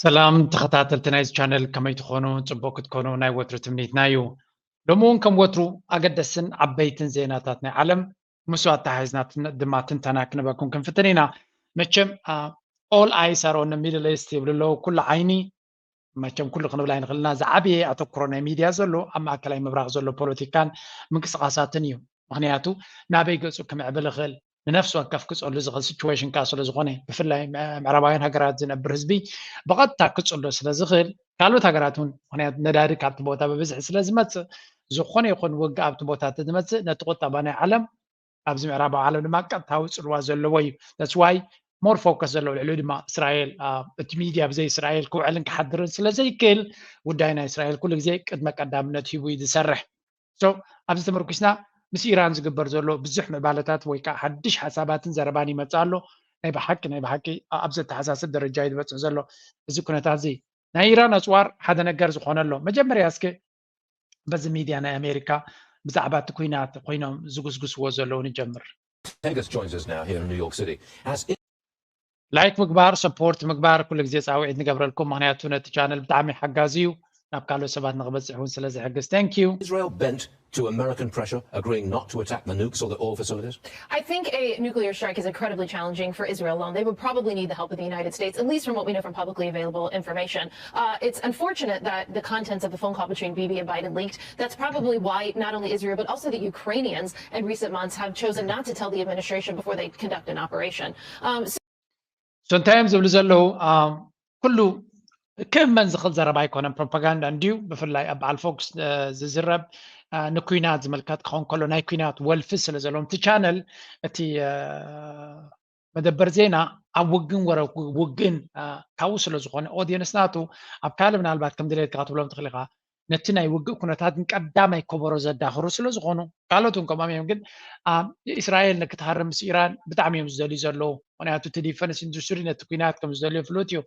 ሰላም ተኸታተልቲ ናይዚ ቻነል፣ ከመይ ትኾኑ? ጽቡቕ ክትኮኑ ናይ ወትሩ ትምኒትና እዩ። ሎሚ እውን ከም ወትሩ ኣገደስትን ዓበይትን ዜናታት ናይ ዓለም ምስ ኣተሓሒዝና ድማ ትንተና ክንበኩም ክንፍትን ኢና። መቸም all eyes are on the Middle East ይብሉ ኣለዉ። ኩሉ ዓይኒ፣ መቸም ኩሉ ክንብል ኣይንኽእልና፣ ዝዓበየ ኣተኩሮ ናይ ሚድያ ዘሎ ኣብ ማእከላይ ምብራቕ ዘሎ ፖለቲካን ምንቅስቃሳትን እዩ። ምኽንያቱ ናበይ ገጹ ክምዕብል ይኽእል፣ ንነፍሲ ወከፍ ክጸሉ ዝኽእል ሲቹዌሽን ከኣ ስለ ዝኾነ፣ ብፍላይ ምዕራባውያን ሃገራት ዝነብር ህዝቢ ብቐጥታ ክጽሎ ስለ ዝኽእል፣ ካልኦት ሃገራት እውን፣ ምኽንያቱ ነዳዲ ካብቲ ቦታ ብብዝሒ ስለ ዝመጽእ፣ ዝኾነ ይኹን ውግእ ኣብቲ ቦታ እንተዝመጽእ ነቲ ቁጠባ ናይ ዓለም ኣብዚ ምዕራባዊ ዓለም ድማ ቀጥታዊ ጽልዋ ዘለዎ እዩ። That's why more focus ዘለዎ ልዕሊኡ ድማ እስራኤል፣ እቲ ሚድያ ብዘይ እስራኤል ክውዕልን ክሓድርን ስለ ዘይክእል፣ ጉዳይ ናይ እስራኤል ኩሉ ግዜ ቅድመ ቀዳምነት ሂቡ እዩ ዝሰርሕ። So ኣብዚ ተመርኩስና ምስ ኢራን ዝግበር ዘሎ ብዙሕ ምዕባለታት ወይ ከዓ ሓድሽ ሓሳባትን ዘረባን ይመፅእ ኣሎ። ናይ ብሓቂ ናይ ብሓቂ ኣብ ዘተሓሳስብ ደረጃ እዩ ዝበፅሕ ዘሎ እዚ ኩነታት እዚ። ናይ ኢራን ኣፅዋር ሓደ ነገር ዝኾነ ኣሎ። መጀመርያ እስኪ በዚ ሚድያ ናይ ኣሜሪካ ብዛዕባ እቲ ኩናት ኮይኖም ዝጉስጉስዎ ዘለዉ ንጀምር። Tegus joins us now here in New York City. As ላይክ ምግባር፣ ሰፖርት ምግባር ኩሉ ግዜ ፃውዒት ንገብረልኩም፣ ምክንያቱ ነቲ ቻነል ብጣዕሚ ሓጋዚ እዩ፣ ናብ ካልኦት ሰባት ንክበፅሕ እውን ስለ ዝሕግዝ። Thank you። Israel bent to American pressure, agreeing not to attack the nukes or the oil facilities? I think a nuclear strike is incredibly challenging for Israel alone. They would probably need the help of the United States, at least from what we know from publicly available information. Uh, it's unfortunate that the contents of the phone call between Bibi and Biden leaked. That's probably why not only Israel, but also the Ukrainians in recent months have chosen not to tell the administration before they conduct an operation. Um, so እንታይ እዮም ዝብሉ ዘለዉ? ኩሉ ክእመን ዝኽእል ዘረባ ኣይኮነን፣ ፕሮፓጋንዳ እንድዩ። ብፍላይ ኣብ በዓል ፎክስ ዝዝረብ ንኩናት ዝምልከት ክኸውን ከሎ፣ ናይ ኩናት ወልፊ ስለ ዘለዎም፣ እቲ ቻነል፣ እቲ መደበር ዜና ኣብ ውግን ወረ ውግን ካብኡ ስለ ዝኾነ፣ ኦዲየንስ ናቱ ኣብ ካልእ ምናልባት ከም ድሌትካ ክትብሎም ትኽእል ኢኻ። ነቲ ናይ ውግእ ኩነታትን ቀዳማይ ከበሮ ዘዳኽሩ ስለ ዝኾኑ፣ ካልኦት እውን ከምኦም እዮም። ግን እስራኤል ንክትሃርም ምስ ኢራን ብጣዕሚ እዮም ዝደልዩ ዘለዉ። ምክንያቱ እቲ ዲፈንስ ኢንዱስትሪ ነቲ ኩናት ከም ዝደልዮ ፍሉጥ እዩ።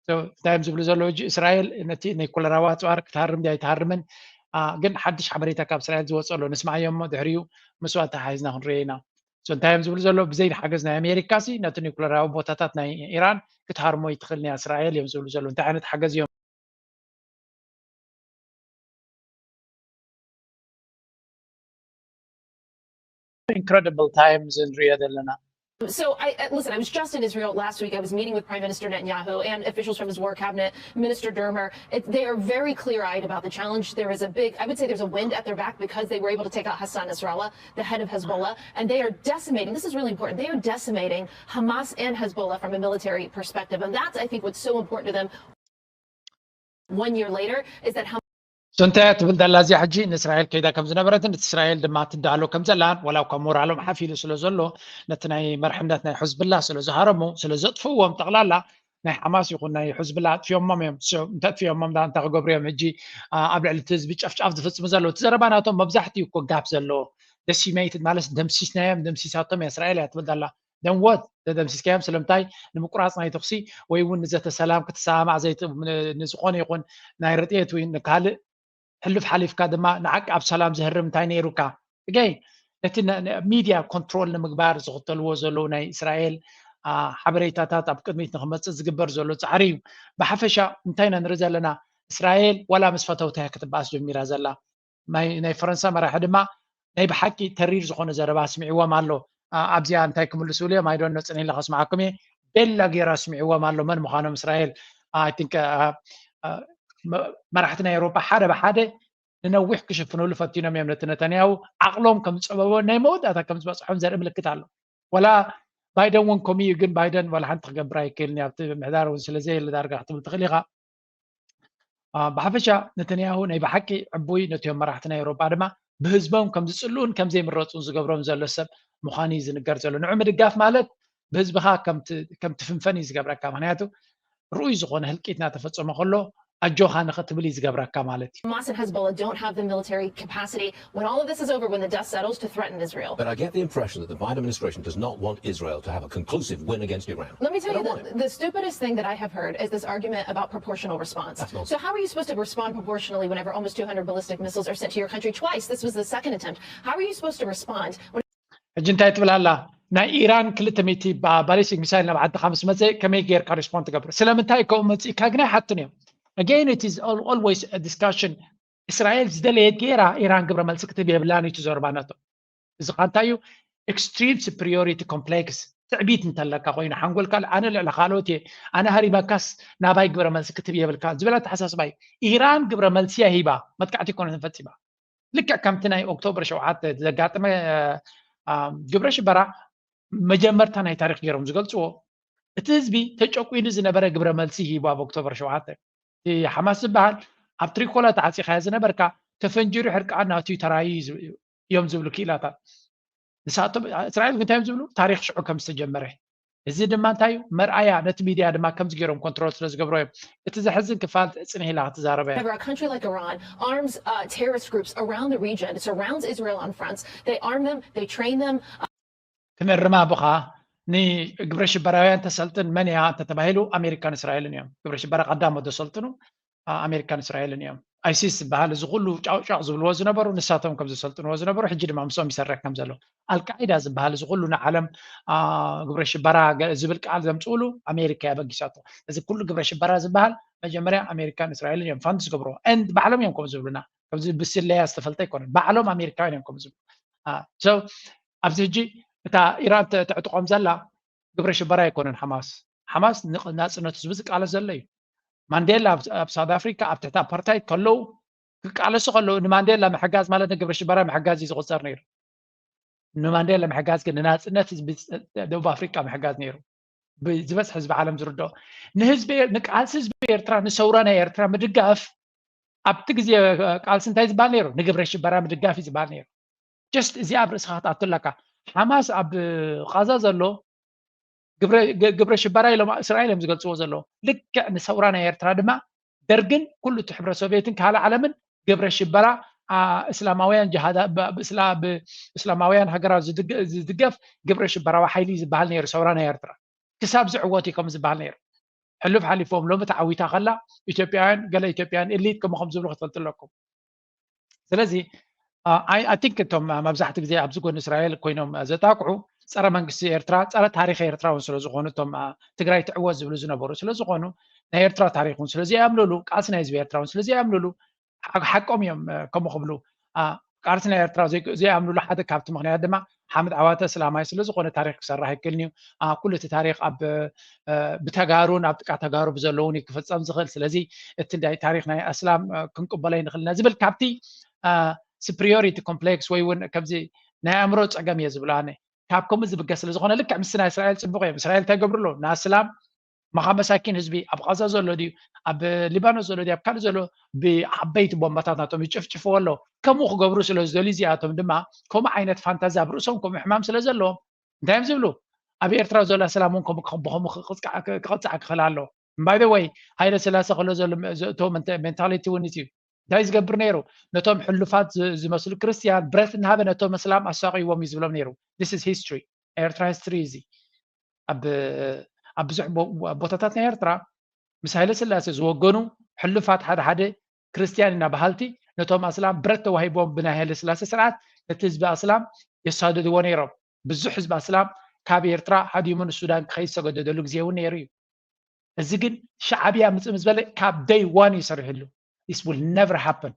እንታይ እዮም ዝብሉ ዘለዉ? ሕጂ እስራኤል ነቲ ኒኩለራዊ ኣፅዋር ክትሃርም ድያ ኣይትሃርምን? ግን ሓድሽ ሓበሬታ ካብ እስራኤል ዝወፀ ኣሎ፣ ንስማዓዮ እሞ ድሕሪኡ ምስኡ ኣተሓሒዝና ክንሪኦ ኢና። እንታይ እዮም ዝብሉ ዘለዉ? ብዘይ ሓገዝ ናይ ኣሜሪካ ሲ ነቲ ኒኩለራዊ ቦታታት ናይ ኢራን ክትሃርሞ ይትኽእል እያ እስራኤል እዮም ዝብሉ ዘለዉ። እንታይ ዓይነት ሓገዝ እዮም? Incredible times ንሪኦ ዘለና። So I uh, listen. I was just in Israel last week. I was meeting with Prime Minister Netanyahu and officials from his war cabinet, Minister Dermer. It, they are very clear-eyed about the challenge. There is a big, I would say, there's a wind at their back because they were able to take out Hassan Nasrallah, the head of Hezbollah, and they are decimating. This is really important. They are decimating Hamas and Hezbollah from a military perspective, and that's, I think, what's so important to them. One year later is that Hamas እንታይ እያ ትብል ዘላ እዚኣ ሕጂ? ንእስራኤል ከይዳ ከም ዝነበረትን እቲ እስራኤል ድማ ትዳሎ ከም ዘላን፣ ዋላ እኳ ሞራሎም ሓፍ ኢሉ ስለ ዘሎ፣ ነቲ ናይ መርሕነት ናይ ሕዝብላ ስለ ዝሃረሙ፣ ስለ ዘጥፍዎም፣ ጠቕላላ ናይ ሓማስ ይኹን ናይ ሕዝብላ ኣጥፊኦሞም እዮም። እንተጥፊኦሞም ዳ እንታይ ክገብሩ እዮም? ሕጂ ኣብ ልዕሊ እቲ ህዝቢ ጨፍጫፍ ዝፍፅሙ ዘለዉ። እቲ ዘረባ ናቶም መብዛሕትኡ እኮ ጋፕ ዘለዎ፣ ደሲሜይትድ ማለት ደምሲስናዮም፣ ደምሲሳቶም እያ እስራኤል እያ ትብል ዘላ። ደንወት ተደምሲስካዮም ስለምንታይ? ንምቁራፅ ናይ ተኩሲ ወይ እውን ንዘተ ሰላም ክትሰማማዕ ዘይት ንዝኾነ ይኹን ናይ ርጥየት ወይ ንካልእ ሕሉፍ ሓሊፍካ ድማ ንዓቂ ኣብ ሰላም ዘህርም እንታይ ነይሩካ? እገይ ነቲ ሚድያ ኮንትሮል ንምግባር ዝኽተልዎ ዘለዉ ናይ እስራኤል ሓበሬታታት ኣብ ቅድሚት ንክመፅእ ዝግበር ዘሎ ፃዕሪ እዩ። ብሓፈሻ እንታይ ኢና ንርኢ ዘለና? እስራኤል ዋላ ምስ ፈተውታ ክትበኣስ ጀሚራ ዘላ። ናይ ፈረንሳ መራሒ ድማ ናይ ብሓቂ ተሪር ዝኾነ ዘረባ ኣስሚዕዎም ኣሎ። ኣብዚኣ እንታይ ክምልሱ ኢሉ እዮም? ኣይዶኖ፣ ፅን ኢለ ከስምዓኩም እየ። ቤላ ገይሩ ኣስሚዕዎም ኣሎ መን ምዃኖም እስራኤል። I think መራሕቲ ናይ ኤውሮጳ ሓደ ብሓደ ንነዊሕ ክሽፍንሉ ፈቲኖም እዮም። ነቲ ነተንያሁ ዓቕሎም ከም ዝፀበቦ ናይ መወዳእታ ከም ዝበፅሖም ዘርኢ ምልክት ኣሎ። ወላ ባይደን እውን ከምኡ እዩ፣ ግን ባይደን ዋላ ሓንቲ ክገብር ኣይክእልን እዩ። ኣብቲ ምሕዳር እውን ስለ ዘየለ ዳርጋ ክትብል ትኽእል ኢኻ። ብሓፈሻ ነተንያሁ ናይ ብሓቂ ዕቡይ ነቲኦም መራሕቲ ናይ ኤውሮጳ ድማ ብህዝቦም ከም ዝፅልኡን ከም ዘይምረፁን ዝገብሮም ዘሎ ሰብ ምዃኑ እዩ ዝንገር ዘሎ። ንዑ ምድጋፍ ማለት ብህዝብኻ ከም ትፍንፈን እዩ ዝገብረካ። ምክንያቱ ርኡይ ዝኾነ ህልቂት እናተፈፀመ ከሎ ኣጆኻ ንኽትብል እዩ ዝገብረካ ማለት እዩ። Hamas and Hezbollah don't have the military capacity when all of this is over, when the dust settles, to threaten Israel. But I get the impression that the Biden administration does not want Israel to have a conclusive win against Iran. Let me tell you, the, the stupidest thing that I have heard is this argument about proportional response. So how are you supposed to respond proportionally whenever almost two hundred ballistic missiles are sent to your country twice? This was the second attempt. How are you supposed to respond when ሕጂ እንታይ ትብል ኣላ? ናይ ኢራን ክልተ ሚእቲ ባሊስቲክ ሚሳይል ናብ ዓድኻ ምስ መፀ ከመይ ጌርካ ሪስፖንድ ትገብር? ስለምንታይ ከምኡ መፅእካ ግን ኣይሓቱን እዮም። Again, it is always discussion። እስራኤል ዝደለየት ገይራ ኢራን ግብረ መልሲ ክትብ የብላን እዩ ትዘርባ ነቶ። እዚ ኻንታ እዩ? Extreme superiority complex። ትዕቢት እንተለካ ኮይኑ ሓንጎልካ ኣነ ልዕሊ ካልኦት እየ፣ ኣነ ሃሪመካስ ናባይ ግብረ መልሲ ክትብ የብልካ ዝብል ኣተሓሳስባ እዩ። ኢራን ግብረ መልሲ እያ ሂባ፣ መጥቃዕቲ ይኮነት ፈፂማ። ልክዕ ከምቲ ናይ ኦክቶበር ሸውዓተ ዘጋጠመ ግብረ ሽበራ መጀመርታ ናይ ታሪክ ገይሮም ዝገልፅዎ፣ እቲ ህዝቢ ተጨቁኑ ዝነበረ ግብረ መልሲ ሂቡ ኣብ ኦክቶበር ሸውዓተ። እቲ ሓማስ ዝበሃል ኣብ ትሪኮላ ተዓፂኻዮ ዝነበርካ ተፈንጂሩ ሕርቃን ናቱ ተራዩ እዮም ዝብሉ ክኢላታት። ንሳቶም እስራኤል እንታይ እዮም ዝብሉ? ታሪክ ሽዑ ከም ዝተጀመረ። እዚ ድማ እንታይ እዩ? መርኣያ ነቲ ሚድያ ድማ ከምዚ ገይሮም ኮንትሮል ስለ ዝገብሮ እዮም። እቲ ዘሕዝን ክፋል ጽንሕ ኢላ ክትዛረበ እያ። However, a country like Iran arms uh, terrorist groups around the region. It surrounds Israel on fronts. They arm them, they train them. ክነርማ ብኻ ንግብረ ሽበራውያን ተሰልጥን መን እያ እንተተባሂሉ ኣሜሪካን እስራኤልን እዮም። ግብረ ሽበራ ቀዳሞት ዘሰልጥኑ ኣሜሪካን እስራኤልን እዮም። ኣይሲስ ዝበሃል እዚ ኩሉ ጫውጫቕ ዝብልዎ ዝነበሩ ንሳቶም ከም ዘሰልጥንዎ ዝነበሩ ሕጂ ድማ ምስኦም ይሰርሕ ከም ዘሎ። ኣልቃዒዳ ዝበሃል እዚ ኩሉ ንዓለም ግብረ ሽበራ ዝብል ቃል ዘምፅእሉ ኣሜሪካ እያ በጊሳቶ። እዚ ኩሉ ግብረ ሽበራ ዝበሃል መጀመርያ ኣሜሪካን እስራኤልን እዮም ፋንድ ዝገብርዎ። And ባዕሎም እዮም ከም ዝብሉና ከምዚ ብስለያ ዝተፈልጠ ኣይኮነን። ባዕሎም ኣሜሪካውያን እዮም ከም ዝብሉ። So ኣብዚ ሕጂ እታ ኢራን ተዕጥቆም ዘላ ግብረ ሽበራ ኣይኮነን ሓማስ። ሓማስ ንናፅነት ህዝቢ ዝቃለስ ዘሎ እዩ። ማንዴላ ኣብ ሳውት ኣፍሪካ ኣብ ትሕቲ ኣፓርታይድ ከለዉ ክቃለሱ ከለዉ ንማንዴላ ምሕጋዝ ማለት ንግብረ ሽበራ ምሕጋዝ እዩ ዝቁፀር ነይሩ። ንማንዴላ ምሕጋዝ ግን ንናፅነት ህዝቢ ደቡብ ኣፍሪካ ምሕጋዝ ነይሩ። ዝበዝሕ ህዝቢ ዓለም ዝርድኦ ንህዝቢ ንቃልሲ ህዝቢ ኤርትራ ንሰውራ ናይ ኤርትራ ምድጋፍ ኣብቲ ግዜ ቃልሲ እንታይ ዝበሃል ነይሩ? ንግብረ ሽበራ ምድጋፍ እዩ ዝበሃል ነይሩ። ጀስት እዚኣ ኣብ ርእስኻ ክትኣቱ ኣለካ። ሓማስ ኣብ ቃዛ ዘሎ ግብረ ሽበራ ኢሎም እስራኤል እዮም ዝገልፅዎ ዘለዉ። ልክዕ ንሰውራ ናይ ኤርትራ ድማ ደርግን ኩሉ እቲ ሕብረ ሶቪየትን ካልእ ዓለምን ግብረ ሽበራ እስላማውያን ጅሃዳ ብእስላማውያን ሃገራት ዝድገፍ ግብረ ሽበራዊ ሓይሊ ዝበሃል ነይሩ ሰውራ ናይ ኤርትራ። ክሳብ ዝዕወት እዩ ከም ዝበሃል ነይሩ። ሕሉፍ ሓሊፎም ሎሚ ተዓዊታ ከላ ኢትዮጵያውያን ገለ ኢትዮጵያውያን ኤሊት ከምኡ ከም ዝብሉ ክትፈልጡ ኣለኩም። ስለዚ I think እቶም መብዛሕቲ ግዜ ኣብዚ ጎኒ እስራኤል ኮይኖም ዘጣቅዑ ፀረ መንግስቲ ኤርትራ ፀረ ታሪክ ኤርትራ እውን ስለዝኮኑ እቶም ትግራይ ትዕወት ዝብሉ ዝነበሩ ስለዝኮኑ ናይ ኤርትራ ታሪክ እውን ስለዘይኣምኑሉ ቃልሲ ናይ ህዝቢ ኤርትራ እውን ስለዘይኣምኑሉ ሓቆም እዮም ከምኡ ክብሉ። ቃልሲ ናይ ኤርትራ ዘይኣምኑሉ ሓደ ካብቲ ምክንያት ድማ ሓምድ ዓዋተ እስላማይ ስለዝኮነ ታሪክ ክሰርሕ ኣይክእልን እዩ። ኩሉ እቲ ታሪክ ኣብ ብተጋሩን ኣብ ጥቃ ተጋሩ ብዘለውን እዩ ክፍፀም ዝኽእል። ስለዚ እቲ ናይ ታሪክ ናይ ኣስላም ክንቅበሎ ይንኽእል ኢና ዝብል ካብቲ superiority complex ወይ እውን ከምዚ ናይ ኣእምሮ ፀገም እየ ዝብሎ ኣነ። ካብ ከምኡ ዝብገስ ስለዝኮነ ልክዕ ምስ ናይ እስራኤል ፅቡቅ እዮም። እስራኤል እንታይ ገብሩ ኣለዉ ንኣስላም መኻ መሳኪን ህዝቢ ኣብ ቃዛ ዘሎ ድዩ ኣብ ሊባኖስ ዘሎ ድዩ ኣብ ካልእ ዘሎ ብዓበይቲ ቦምባታት ናቶም ይጭፍጭፍዎ ኣለዉ። ከምኡ ክገብሩ ስለ ዝደልዩ እዚኣቶም ድማ ከምኡ ዓይነት ፋንታዚ ኣብ ርእሶም ከምኡ ሕማም ስለ ዘለዎም እንታይ እዮም ዝብሉ? ኣብ ኤርትራ ዘሎ ኣስላም እውን ከምኡ ብከምኡ ክቕፃዕ ክኽእል ኣሎ። By the way ሃይለ ስላሴ ከሎ ዘሎ ዘእቶ ሜንታሊቲ እውን እዩ። እንታይ ዝገብር ነይሩ? ነቶም ሕሉፋት ዝመስሉ ክርስትያን ብረት እናሃበ ነቶም ኣስላም ኣሳቂዎም እዩ ዝብሎም ነይሩ። This is history። ኤርትራ ሂስትሪ እዚ ኣብ ብዙሕ ቦታታት ናይ ኤርትራ ምስ ሃይለ ስላሴ ዝወገኑ ሕሉፋት ሓደ ሓደ ክርስትያን ኢና በሃልቲ ነቶም ኣስላም ብረት ተዋሂቦም ብናይ ሃይለ ስላሴ ስርዓት ነቲ ህዝቢ ኣስላም የሳደድዎ ነይሮም። ብዙሕ ህዝቢ ኣስላም ካብ ኤርትራ ሃዲሙ ንሱዳን ክኸይድ ዝተገደደሉ ግዜ እውን ነይሩ እዩ። እዚ ግን ሻዕብያ ምፅእ ምስ በለ ካብ day one እዩ ሰሪሕሉ። This will never happen።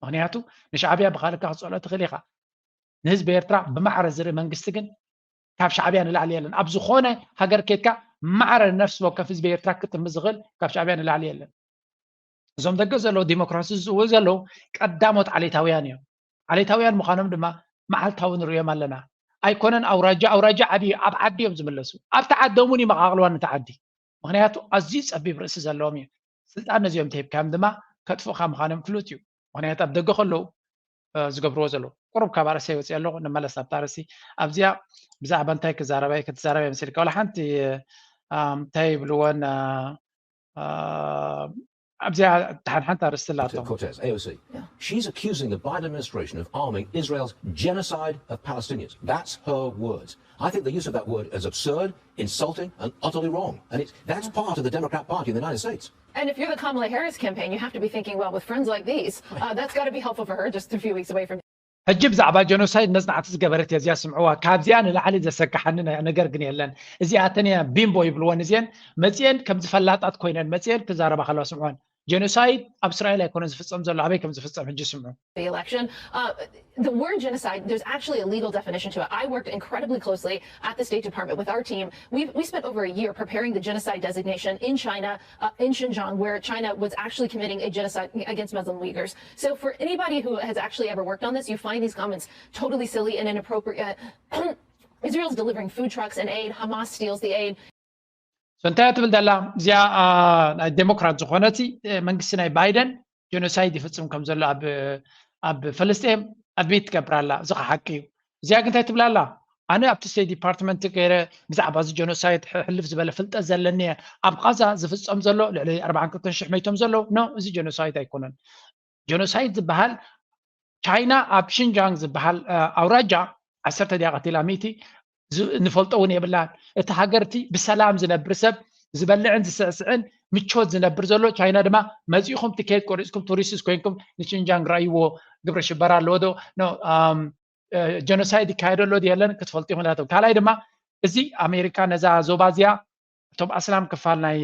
ምክንያቱ ንሻዕብያ ብካልካ ክትፀልኦ ትኽእል ኢኻ። ንህዝቢ ኤርትራ ብማዕረ ዝርኢ መንግስቲ ግን ካብ ሻዕብያ ንላዕሊ የለን። ኣብ ዝኾነ ሃገር ኬድካ ማዕረ ነፍሲ ወከፍ ህዝቢ ኤርትራ ክጥሚ ዝኽእል ካብ ሻዕብያ ንላዕሊ የለን። እዞም ደገ ዘለዉ ዲሞክራሲ ዝፅውዑ ዘለዉ ቀዳሞት ዓሌታውያን እዮም። ዓሌታውያን ምዃኖም ድማ መዓልታዊ ንርእዮም ኣለና። ኣይኮነን ኣውራጃ ኣውራጃ ዓብዩ ኣብ ዓዲ እዮም ዝምለሱ። ኣብቲ ዓዶም እውን ይመቓቕልዋ ነቲ ዓዲ። ምክንያቱ ኣዝዩ ፀቢብ ርእሲ ዘለዎም እዩ። ስልጣን ነዚኦም ተሂብካዮም ድማ ከጥፍእካ ምዃኖም ፍሉጥ እዩ። ምክንያቱ ኣብ ደገ ከለዉ ዝገብርዎ ዘለዉ ቁሩብ ካብ ኣርእስቲ ይወፅእ ኣለኹ። ንመለስ ናብታ ኣርእስቲ ኣብዚኣ ብዛዕባ እንታይ ክዛረባ ክትዛረባ ይመስልካ? ዋላ ሓንቲ እንታይ ይብልወን ኣብዚኣ ሓንቲ ኣርእስቲ ኣላቶ። Cortez, A O C. She's accusing the Biden administration of arming Israel's genocide of Palestinians. That's her words. I think the use of that word is absurd, insulting, and utterly wrong. And it's, that's part of the Democrat Party in the United States. And if you're the Kamala Harris campaign, you have to be thinking, well, with friends like these, uh, that's got to be helpful for her just a few weeks away from ሕጂ ብዛዕባ ጀኖሳይድ መጽናዕቲ ዝገበረት እያ እዚኣ፣ ስምዕዋ። ካብዚኣ ንላዕሊ ዘሰካሓኒ ነ- ነገር ግን የለን። እዚኣተን እያ ቢምቦ ይብልወን እዚአን። መጽየን ከምዚ ፈላጣት ኮይነን መጽየን ክዛረባ ከለዋ ስምዕወን። ጀኖሳይድ ኣብ እስራኤል ኣይኮነን ዝፍጸም ዘሎ፣ ኣበይ ከም ዝፍጸም ሕጂ ስምዑ። The election. Uh, the word genocide, there's actually a legal definition to it. I worked incredibly closely at the State Department with our team. We we spent over a year preparing the genocide designation in China, uh, in Xinjiang, where China was actually committing a genocide against Muslim Uyghurs. So for anybody who has actually ever worked on this, you find these comments totally silly and inappropriate. Israel's delivering food trucks and aid. Hamas steals the aid. So እንታይ ትብል ዘላ እዚኣ? ናይ ዴሞክራት ዝኾነት መንግስቲ ናይ ባይደን ጀኖሳይድ ይፍፅም ከም ዘሎ ኣብ ኣብ ፈለስጤም ኣድሚት ትገብር ኣላ። እዚ ሓቂ እዩ። እዚኣ ግን እንታይ ትብል ኣላ? ኣነ ኣብቲ ስቴት ዲፓርትመንት ገይረ ብዛዕባ እዚ ጀኖሳይድ ሕልፍ ዝበለ ፍልጠት ዘለኒ እየ። ኣብ ቃዛ ዝፍፀም ዘሎ ልዕሊ ኣርባዓን ክልተን ሽሕ መይቶም ዘለዉ ኖ፣ እዚ ጀኖሳይድ ኣይኮነን። ጀኖሳይድ ዝበሃል ቻይና ኣብ ሽንጃንግ ዝበሃል ኣውራጃ ዓሰርተ ድያ ቀቲላ ሚእቲ ንፈልጦ እውን የብላን። እቲ ሃገር እቲ ብሰላም ዝነብር ሰብ ዝበልዕን ዝስዕስዕን ምቾት ዝነብር ዘሎ፣ ቻይና ድማ መፂእኹም ትኬት ቆሪፅኩም ቱሪስትስ ኮይንኩም ንሽንጃንግ ረእይዎ ግብረ ሽበራ ኣለዎ ዶ ጀኖሳይድ ይካየደ ኣሎ የለን ክትፈልጡ ይኽእላትም። ካልኣይ ድማ እዚ ኣሜሪካ ነዛ ዞባ እዚኣ እቶም ኣስላም ክፋል ናይ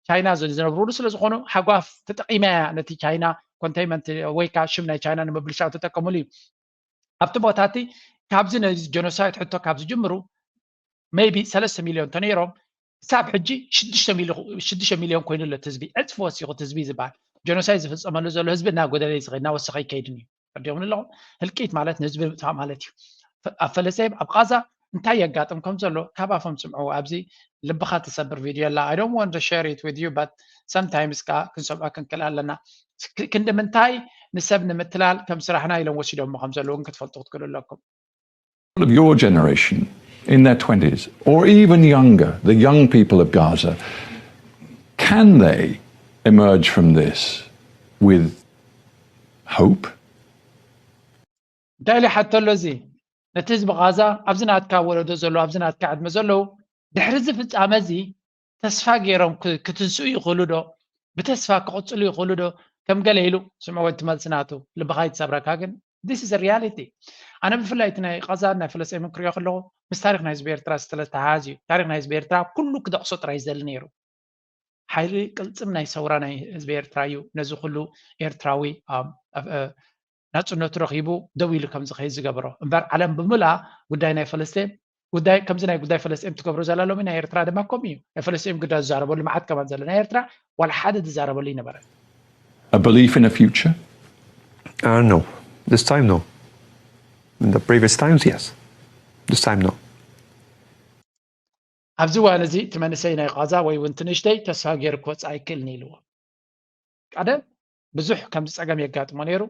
ቻይና ዝነብሩሉ ስለ ዝኾኑ ሓጓፍ ተጠቂማ እያ ነቲ ቻይና ኮንቴይንመንት ወይ ከዓ ሽም ናይ ቻይና ንምብልሻው ተጠቀሙሉ እዩ። ኣብቲ ቦታ እቲ ካብዚ ነዚ ጀኖሳይድ ሕቶ ካብ ዝጅምሩ ሜይቢ ሰለስተ ሚልዮን ተነይሮም ክሳብ ሕጂ ሽዱሽተ ሚልዮን ኮይኑ ኣሎ እቲ ህዝቢ። ዕፅፊ ወሲኹ እቲ ህዝቢ ዝበሃል ጀኖሳይድ ዝፍፀመሉ ዘሎ ህዝቢ እናጎደለ እዩ ዝኸይድ፣ እናወሰኸ ይከይድን እዩ። ተረዲኦምኒ ኣለኹም? ህልቂት ማለት ንህዝቢ ምጥፋእ ማለት እዩ። ኣብ ፈለስጤም ኣብ ቃዛ እንታይ የጋጥም ከም ዘሎ ካብ ኣፎም ስምዑ። ኣብዚ ልብኻ ትሰብር ቪድዮ ኣላ። I don't want to share it with you, but sometimes ከዓ ክንሰምዖ ክንክእል ኣለና። ክንዲ ምንታይ ንሰብ ንምትላል ከም ስራሕና ኢሎም ወሲዶሞ ከም ዘለዉ እውን ክትፈልጡ ክትክእሉ ኣለኩም። Of your generation, in their twenties, or even younger, the young people of Gaza, can they emerge from this with hope? እንታይ ኢሉ ሓቶ ኣሎ እዚ ነቲ ህዝቢ ቃዛ ኣብዚ ናትካ ወለዶ ዘለዉ ኣብዚ ናትካ ዕድመ ዘለዉ ድሕሪ እዚ ፍጻመ እዚ ተስፋ ገይሮም ክትንስኡ ይኽእሉ ዶ? ብተስፋ ክቕጽሉ ይኽእሉ ዶ? ከም ገለ ኢሉ ስምዖ ወዲ መልሲ ናቱ ልብኻ ይትሰብረካ ግን this is a reality። ኣነ ብፍላይ እቲ ናይ ቃዛ ናይ ፈለስጤምን ክሪኦ ከለኹ ምስ ታሪክ ናይ ህዝቢ ኤርትራ ዝተተሓሓዝ እዩ። ታሪክ ናይ ህዝቢ ኤርትራ ኩሉ ክደቕሶ ጥራይ ዝደሊ ነይሩ። ሓይሊ ቅልጽም ናይ ሰውራ ናይ ህዝቢ ኤርትራ እዩ ነዚ ኩሉ ኤርትራዊ ናጽነቱ ረኺቡ ደው ኢሉ ከም ዝኸይድ ዝገበሮ እምበር ዓለም ብምልኣ ጉዳይ ናይ ፈለስጤም ጉዳይ ከምዚ ናይ ጉዳይ ፈለስጤም ትገብሮ ዘላ ሎሚ ናይ ኤርትራ ድማ ከምኡ እዩ። ናይ ፈለስጤም ጉዳይ ዝዛረበሉ መዓት ከማን ዘሎ ናይ ኤርትራ ዋላ ሓደ ዝዛረበሉ ይነበረ። A belief in a future? Uh, no. This time, no. In the previous times, yes. This time, no. ኣብዚ እዋን እዚ እቲ መንእሰይ ናይ ቃዛ ወይ እውን ትንሽተይ ተስፋ ገይሩ ክወፅእ ኣይክእልን ኢልዎ። ቀደም ብዙሕ ከምዚ ፀገም የጋጥሞ ነይሩ፣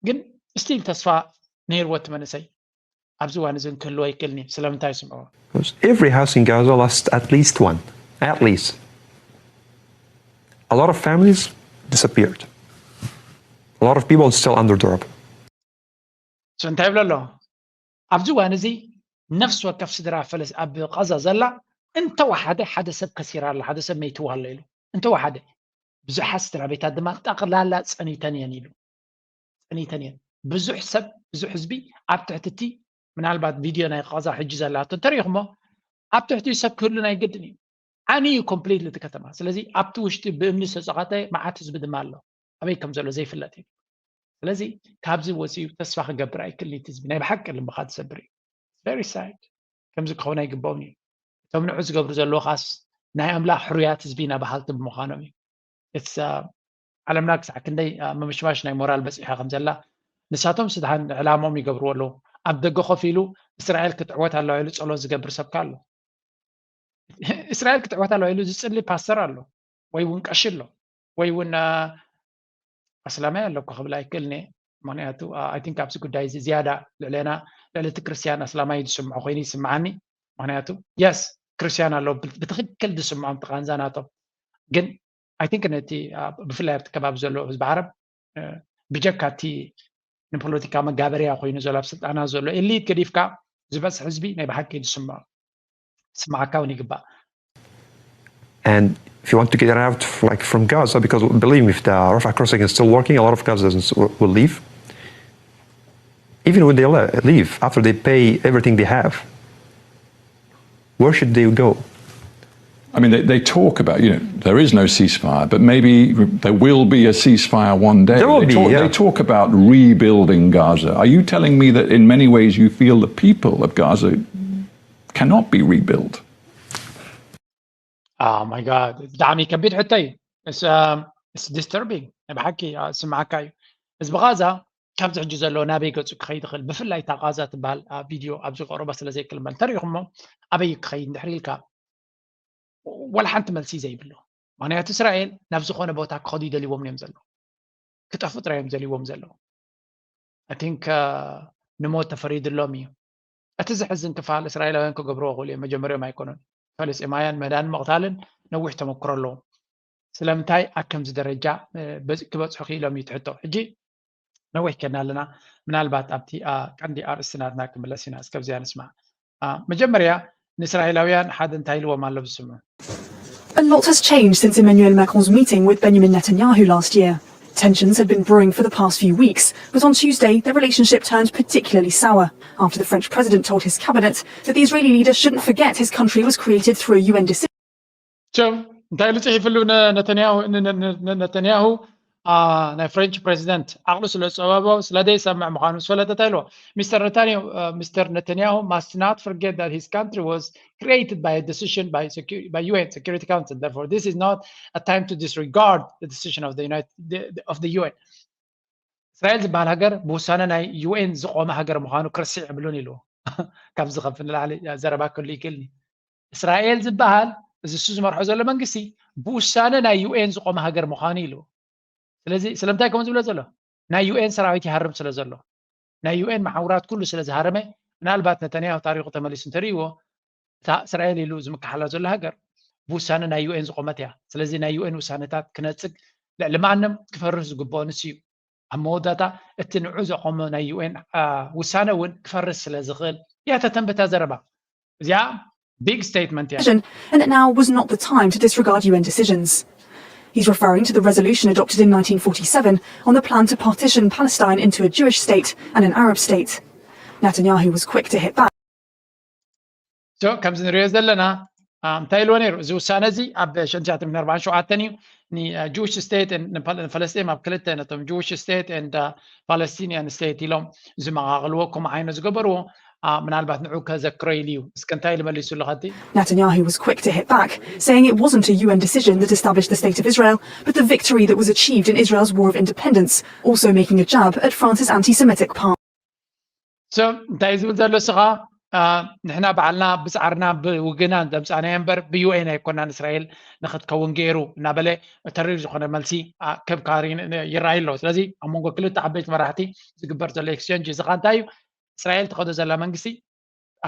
ግን ስቲል ተስፋ ነይርዎ እቲ መንእሰይ። ኣብዚ እዋን እዚ ክህልዎ ኣይክእልን እዩ። ስለምንታይ ስምዕዎ? Every house in Gaza lost at least one. At least. A lot of families disappeared. A lot of people still under the rubble. So እንታይ ይብሎ ኣሎ? ኣብዚ እዋን እዚ ነፍሲ ወከፍ ስድራ ፈለስ ኣብ ቃዛ ዘላ እንተወሓደ ሓደ ሰብ ከሲራ ኣላ፣ ሓደ ሰብ መይትዋ ኣሎ ኢሉ። እንተወሓደ ብዙሓት ስድራ ቤታት ድማ ጠቕላላ ጸኒተን እየን ኢሉ። ጸኒተን እየን። ብዙሕ ሰብ፣ ብዙሕ ህዝቢ ኣብ ትሕቲ እቲ ምናልባት ቪድዮ ናይ ቃዛ ሕጂ ዘላቶ እንተሪኢኹሞ ኣብ ትሕቲኡ ሰብ ክህሉ ናይ ግድን እዩ። ዓንዩ ኮምፕሊትሊ እቲ ከተማ። ስለዚ ኣብቲ ውሽጢ ብእምኒ ዝተፀቐተ መዓት ህዝቢ ድማ ኣሎ። ኣበይ ከም ዘሎ ዘይፍለጥ እዩ። ስለዚ ካብዚ ወፂኡ ተስፋ ክገብር ኣይክእልን እቲ ህዝቢ። ናይ ብሓቂ ልብኻ ትሰብር እዩ። Very sad። ከምዚ ክኸውን ኣይግባኡን እዩ። እቶም ንዑ ዝገብሩ ዘለዉ ኻስ ናይ ኣምላኽ ሕሩያት ህዝቢ ኢና በሃልቲ ብምዃኖም እዩ። ዓለምና ክሳዕ ክንደይ ምምሽማሽ ናይ ሞራል በፂሓ ከም ዘላ ንሳቶም ስድሓን ዕላሞም ይገብርዎ ኣለዉ። ኣብ ደገ ኮፍ ኢሉ እስራኤል ክትዕወት ኣለዋ ኢሉ ፀሎት ዝገብር ሰብካ ኣሎ። እስራኤል ክትዕወት ኣለዋ ኢሉ ዝፅሊ ፓስተር ኣሎ ወይ እውን ቀሺ ኣሎ ወይ እውን ኣስላማይ ኣሎ እኮ ክብል ኣይክእልን እየ። ምክንያቱ I think ኣብዚ ጉዳይ እዚ ዝያዳ ልዕሌና ልዕሊ እቲ ክርስትያን ኣስላማይ ዝስምዖ ኮይኑ ይስምዓኒ። ምክንያቱ የስ ክርስትያን ኣለዉ ብትክክል ዝስምዖም እቲ ቃንዛ ናቶም ግን I think ነቲ ብፍላይ ኣብቲ ከባቢ ዘሎ ህዝቢ ዓረብ ብጀካ እቲ ንፖለቲካ መጋበርያ ኮይኑ ዘሎ ኣብ ስልጣና ዘሎ ኤሊት ገዲፍካ ዝበፅሕ ህዝቢ ናይ ብሓቂ ዝስምዖ ስምዓካ እውን ይግባእ። And if you want to get out like from Gaza, because believe me, if the Rafah crossing is still working, a lot of Gazans will leave. Even when they le- leave, after they pay everything they have, where should they go? I mean, they, they talk about, you know, there is no ceasefire, but maybe there will be a ceasefire one day. There will they, be, talk, yeah. They talk about rebuilding Gaza. Are you telling me that in many ways you feel the people of Gaza cannot be rebuilt? Oh my god፣ ብጣዕሚ ከቢድ ሕቶ እዩ። It's, um, it's disturbing። ናይ ብሓቂ፣ uh፣ ስምዓካ እዩ። ህዝቢ ጋዛ ካብዚ ሕጂ ዘሎ ናበይ ገጹ ክኸይድ ይኽእል? ብፍላይ እታ ጋዛ ትበሃል፣ uh፣ ቪድዮ ኣብዚ ቀረባ ስለ ዘይክልመል ተሪኢኹሞ ኣበይ ክኸይድ እንድሕር ኢልካ፣ ወላ ሓንቲ መልሲ ዘይብሉ። ምክንያቱ እስራኤል ናብ ዝኾነ ቦታ ክኸዱ ይደልዎም እዮም ዘለዉ። ክጠፉ ጥራይ እዮም ዘልዎም ዘለዉ። I think፣ uh፣ ንሞት ተፈሪድሎም እዩ። እቲ ዝሕዝን ክፋል እስራኤላውያን ክገብርዎ ክእሉ እዮም፣ መጀመርዮም ኣይኮኑን። ፈለስጢማውያን ምህዳን ምቕታልን ነዊሕ ተመክሮ ኣለዎም። ስለምንታይ ኣብ ከምዚ ደረጃ፣ uh፣ በጽ- ክበጽሑ ክኢሎም እዩ ትሕቶ። ሕጂ ነዊሕ ከድና ኣለና። ምናልባት ኣብቲ፣ uh፣ ቀንዲ ኣርእስቲ ናትና ክምለስ ኢና። እስከብዚኣ ንስማዕ። Uh፣ መጀመርያ ንእስራኤላውያን ሓደ እንታይ ኢልዎም ኣሎ ብስሙ? A lot has changed since Emmanuel Macron's meeting with Benjamin Netanyahu last year. Tensions had been brewing for the past few weeks, but on Tuesday, their relationship turned particularly sour after the French president told his cabinet that the Israeli leader shouldn't forget his country was created through a U N decision. ቸው እንታይ ኢሉ ጽሒፍሉ ነ- ነተንያሁ ነ- ነ- ነ- ነተንያሁ፣ uh፣ ናይ ፍሬንች ፕሬዚደንት ዓቕሉ ስለ ዝጸበቦ ስለ ዘይሰምዕ ምዃኑ ዝፈለጠ እንታይ ኢልዎ? Mister Netanyahu, uh, Mister Netanyahu must not forget that his country was created by a decision by, secu- by U N Security Council. Therefore, this is not a time to disregard the decision of the United the, the- of the U N. እስራኤል ዝበሃል ሃገር ብውሳነ ናይ ዩ ኤን ዝቆመ ሃገር ምዃኑ ክርስዕ የብሉን ኢሉ። ካብዚ ከፍ ንላዕሊ ዘረባ ክህሉ ይክእልኒ። እስራኤል ዝበሃል እዚ እሱ ዝመርሖ ዘሎ መንግስቲ ብውሳነ ናይ ዩ ኤን ዝቆመ ሃገር ምዃኑ ኢሉ። ስለዚ ስለምንታይ ከምኡ ዝብሎ ዘሎ? ናይ ዩ ኤን ሰራዊት ይሃርም ስለ ዘሎ፣ ናይ ዩ ኤን መሓውራት ኩሉ ስለ ዝሃረመ፣ ምናልባት ነተንያሁ ታሪኹ ተመሊሱ እንተርእይዎ፣ እታ እስራኤል ኢሉ ዝምክሓላ ዘሎ ሃገር ብውሳነ ናይ ዩ ኤን ዝቆመት እያ። ስለዚ ናይ ዩ ኤን ውሳነታት ክነጽግ ልዕሊ ማንም ክፈርስ ዝግብኦ ንሱ እዩ። ኣብ መወዳእታ እቲ ንዑ ዘቆመ ናይ ዩ ኤን ውሳነ እውን ክፈርስ ስለ ዝኽእል እያ ተተንብታ ዘረባ። እዚኣ ቢግ ስቴትመንት እያ። And that now was not the time to disregard U N decisions. He's referring to the resolution adopted in nineteen forty-seven on the plan to partition Palestine into a Jewish state and an Arab state. Netanyahu was quick to hit back. So ከምዚ ንሪኦ ዘለና፣ አ፣ እንታይ ኢልዎ ነይሩ? እዚ ውሳነ እዚ ኣብ ሸንሻት ኣርባን ሸውዓተን እዩ። ን ጁዊሽ ስቴት ንፈለስጢን ኣብ ክልተ፣ ነቶም ጁዊሽ ስቴት ኤንድ ፓለስቲኒያን ስቴት ኢሎም ዝመቓቕልዎ፣ ከምኡ ዓይነት ዝገበርዎ፣ አ፣ ምናልባት ንዑ ከዘክሮ ኢሉ እዩ። እስከ እንታይ ኢሉ መሊሱሉ ከቲ? Netanyahu was quick to hit back, saying it wasn't a U N decision that established the State of Israel, but the victory that was achieved in Israel's war of independence, also making a jab at France's anti-Semitic part. So እንታይ ዝብል ዘሎ ስኻ፣ አ፣ ንሕና ባዕልና ብፃዕርና ብውግና ዘምፃእናዮ እምበር ብ ዩ ኤን ኣይኮናን እስራኤል ንክትከውን ገይሩ እናበለ ተሪር ዝኾነ መልሲ፣ አ፣ ከብ ካሪ ይረኣይ ኣሎ። ስለዚ ኣብ መንጎ ክልተ ዓበይቲ መራሕቲ ዝግበር ዘሎ ኤክስቸንጅ እዚ ኸ እንታይ እዩ? እስራኤል ትኸዶ ዘላ መንግስቲ፣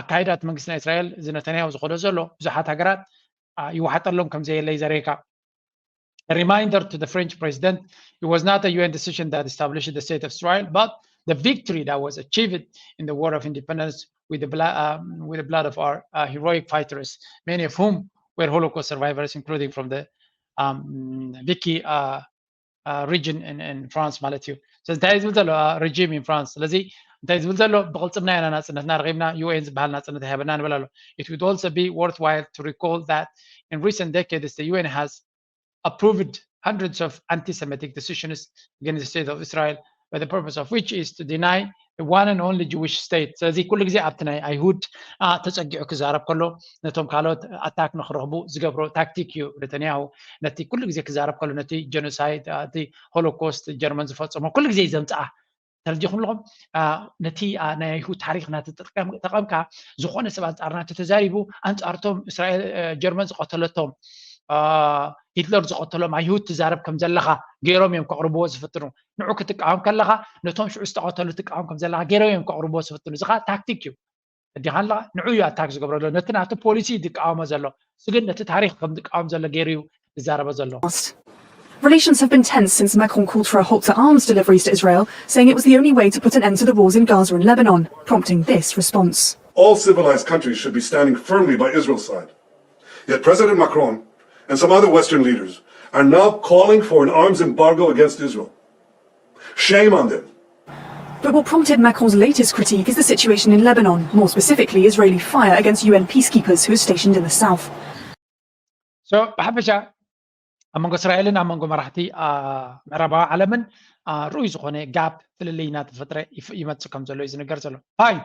ኣካይዳ እቲ መንግስቲ ናይ እስራኤል እዚ ነተንያሁ ዝኸዶ ዘሎ ብዙሓት ሃገራት፣ አ፣ ይወሓጠሎም ከም ዘየለ እዩ ዘርእየካ። A reminder to the French president, it was not a U N decision that established the state of Israel, but the victory that was achieved in the War of Independence with the, bla- um, with the blood of our, uh, heroic fighters, many of whom were Holocaust survivors, including from the, um, Vichy, uh, uh, region in, in France ማለት እዩ። ስለዚ እንታይ ዝብል ዘሎ፣ uh, regime in France። ስለዚ እንታይ ዝብል ዘሎ፣ ብቕልጽምና ኢና ናጽነትና ረኺብና፣ ዩ ኤን ዝበሃል ናጽነት ኣይሃበና ንብል ኣሎ። It would also be worthwhile to recall that in recent decades the U N has approved hundreds of anti-Semitic decisions against the state of Israel, but the purpose of which is to deny the one and only Jewish state. ስለዚ ኩሉ ግዜ ኣብቲ ናይ ኣይሁድ፣ አ፣ ተጸጊዑ ክዛረብ ከሎ ነቶም ካልኦት ኣታክ ንክረኽቡ ዝገብሮ ታክቲክ እዩ ነተንያሁ። ነቲ ኩሉ ግዜ ክዛረብ ከሎ ነቲ ጀኖሳይድ፣ አ፣ እቲ ሆሎኮስት ጀርመን ዝፈጸሞ ኩሉ ግዜ እዩ ዘምጽኣ። ተረዲኹም ኣለኹም? አ፣ ነቲ፣ አ፣ ናይ ኣይሁድ ታሪኽ እናተጠቀምካ ዝኾነ ሰብ ኣንጻርና እንተተዛሪቡ ኣንጻርቶም እስራኤል፣ አ፣ ጀርመን ዝቐተለቶም፣ አ፣ ሂትለር ዝቐተሎም ኣይሁድ ትዛረብ ከም ዘለኻ ገይሮም እዮም ከቕርብዎ ዝፍትኑ። ንዑ ክትቃወም ከለኻ ነቶም ሽዑ ዝተቐተሉ ትቃወም ከም ዘለኻ ገይሮም እዮም ከቕርብዎ ዝፍትኑ። እዚ ኸዓ ታክቲክ እዩ። እዲኻ ኣለኻ ንዑ እዩ ኣታክ ዝገብሮ ዘሎ። ነቲ ናቱ ፖሊሲ እዩ ዝቃወሞ ዘሎ። እሱ ግን ነቲ ታሪኽ ከም ዝቃወም ዘሎ ገይሩ እዩ ዝዛረቦ ዘሎ። Relations have been tense since Macron called for a halt to arms deliveries to Israel, saying it was the only way to put an end to the wars in Gaza and Lebanon, prompting this response. All civilized countries should be standing firmly by Israel's side. Yet President Macron and some other Western leaders are now calling for an arms embargo against Israel. Shame on them. But what prompted Macron's latest critique is the situation in Lebanon, more specifically Israeli fire against U N peacekeepers who are stationed in the south. So ብሓፈሻ ኣብ መንጎ እስራኤልን ኣብ መንጎ መራሕቲ ምዕራባዊ ዓለምን ርኡይ ዝኾነ ጋፕ ፍልልይ እናተፈጥረ ይመፅእ ከም ዘሎ እዩ ዝነገር ዘሎ። ፋይን፣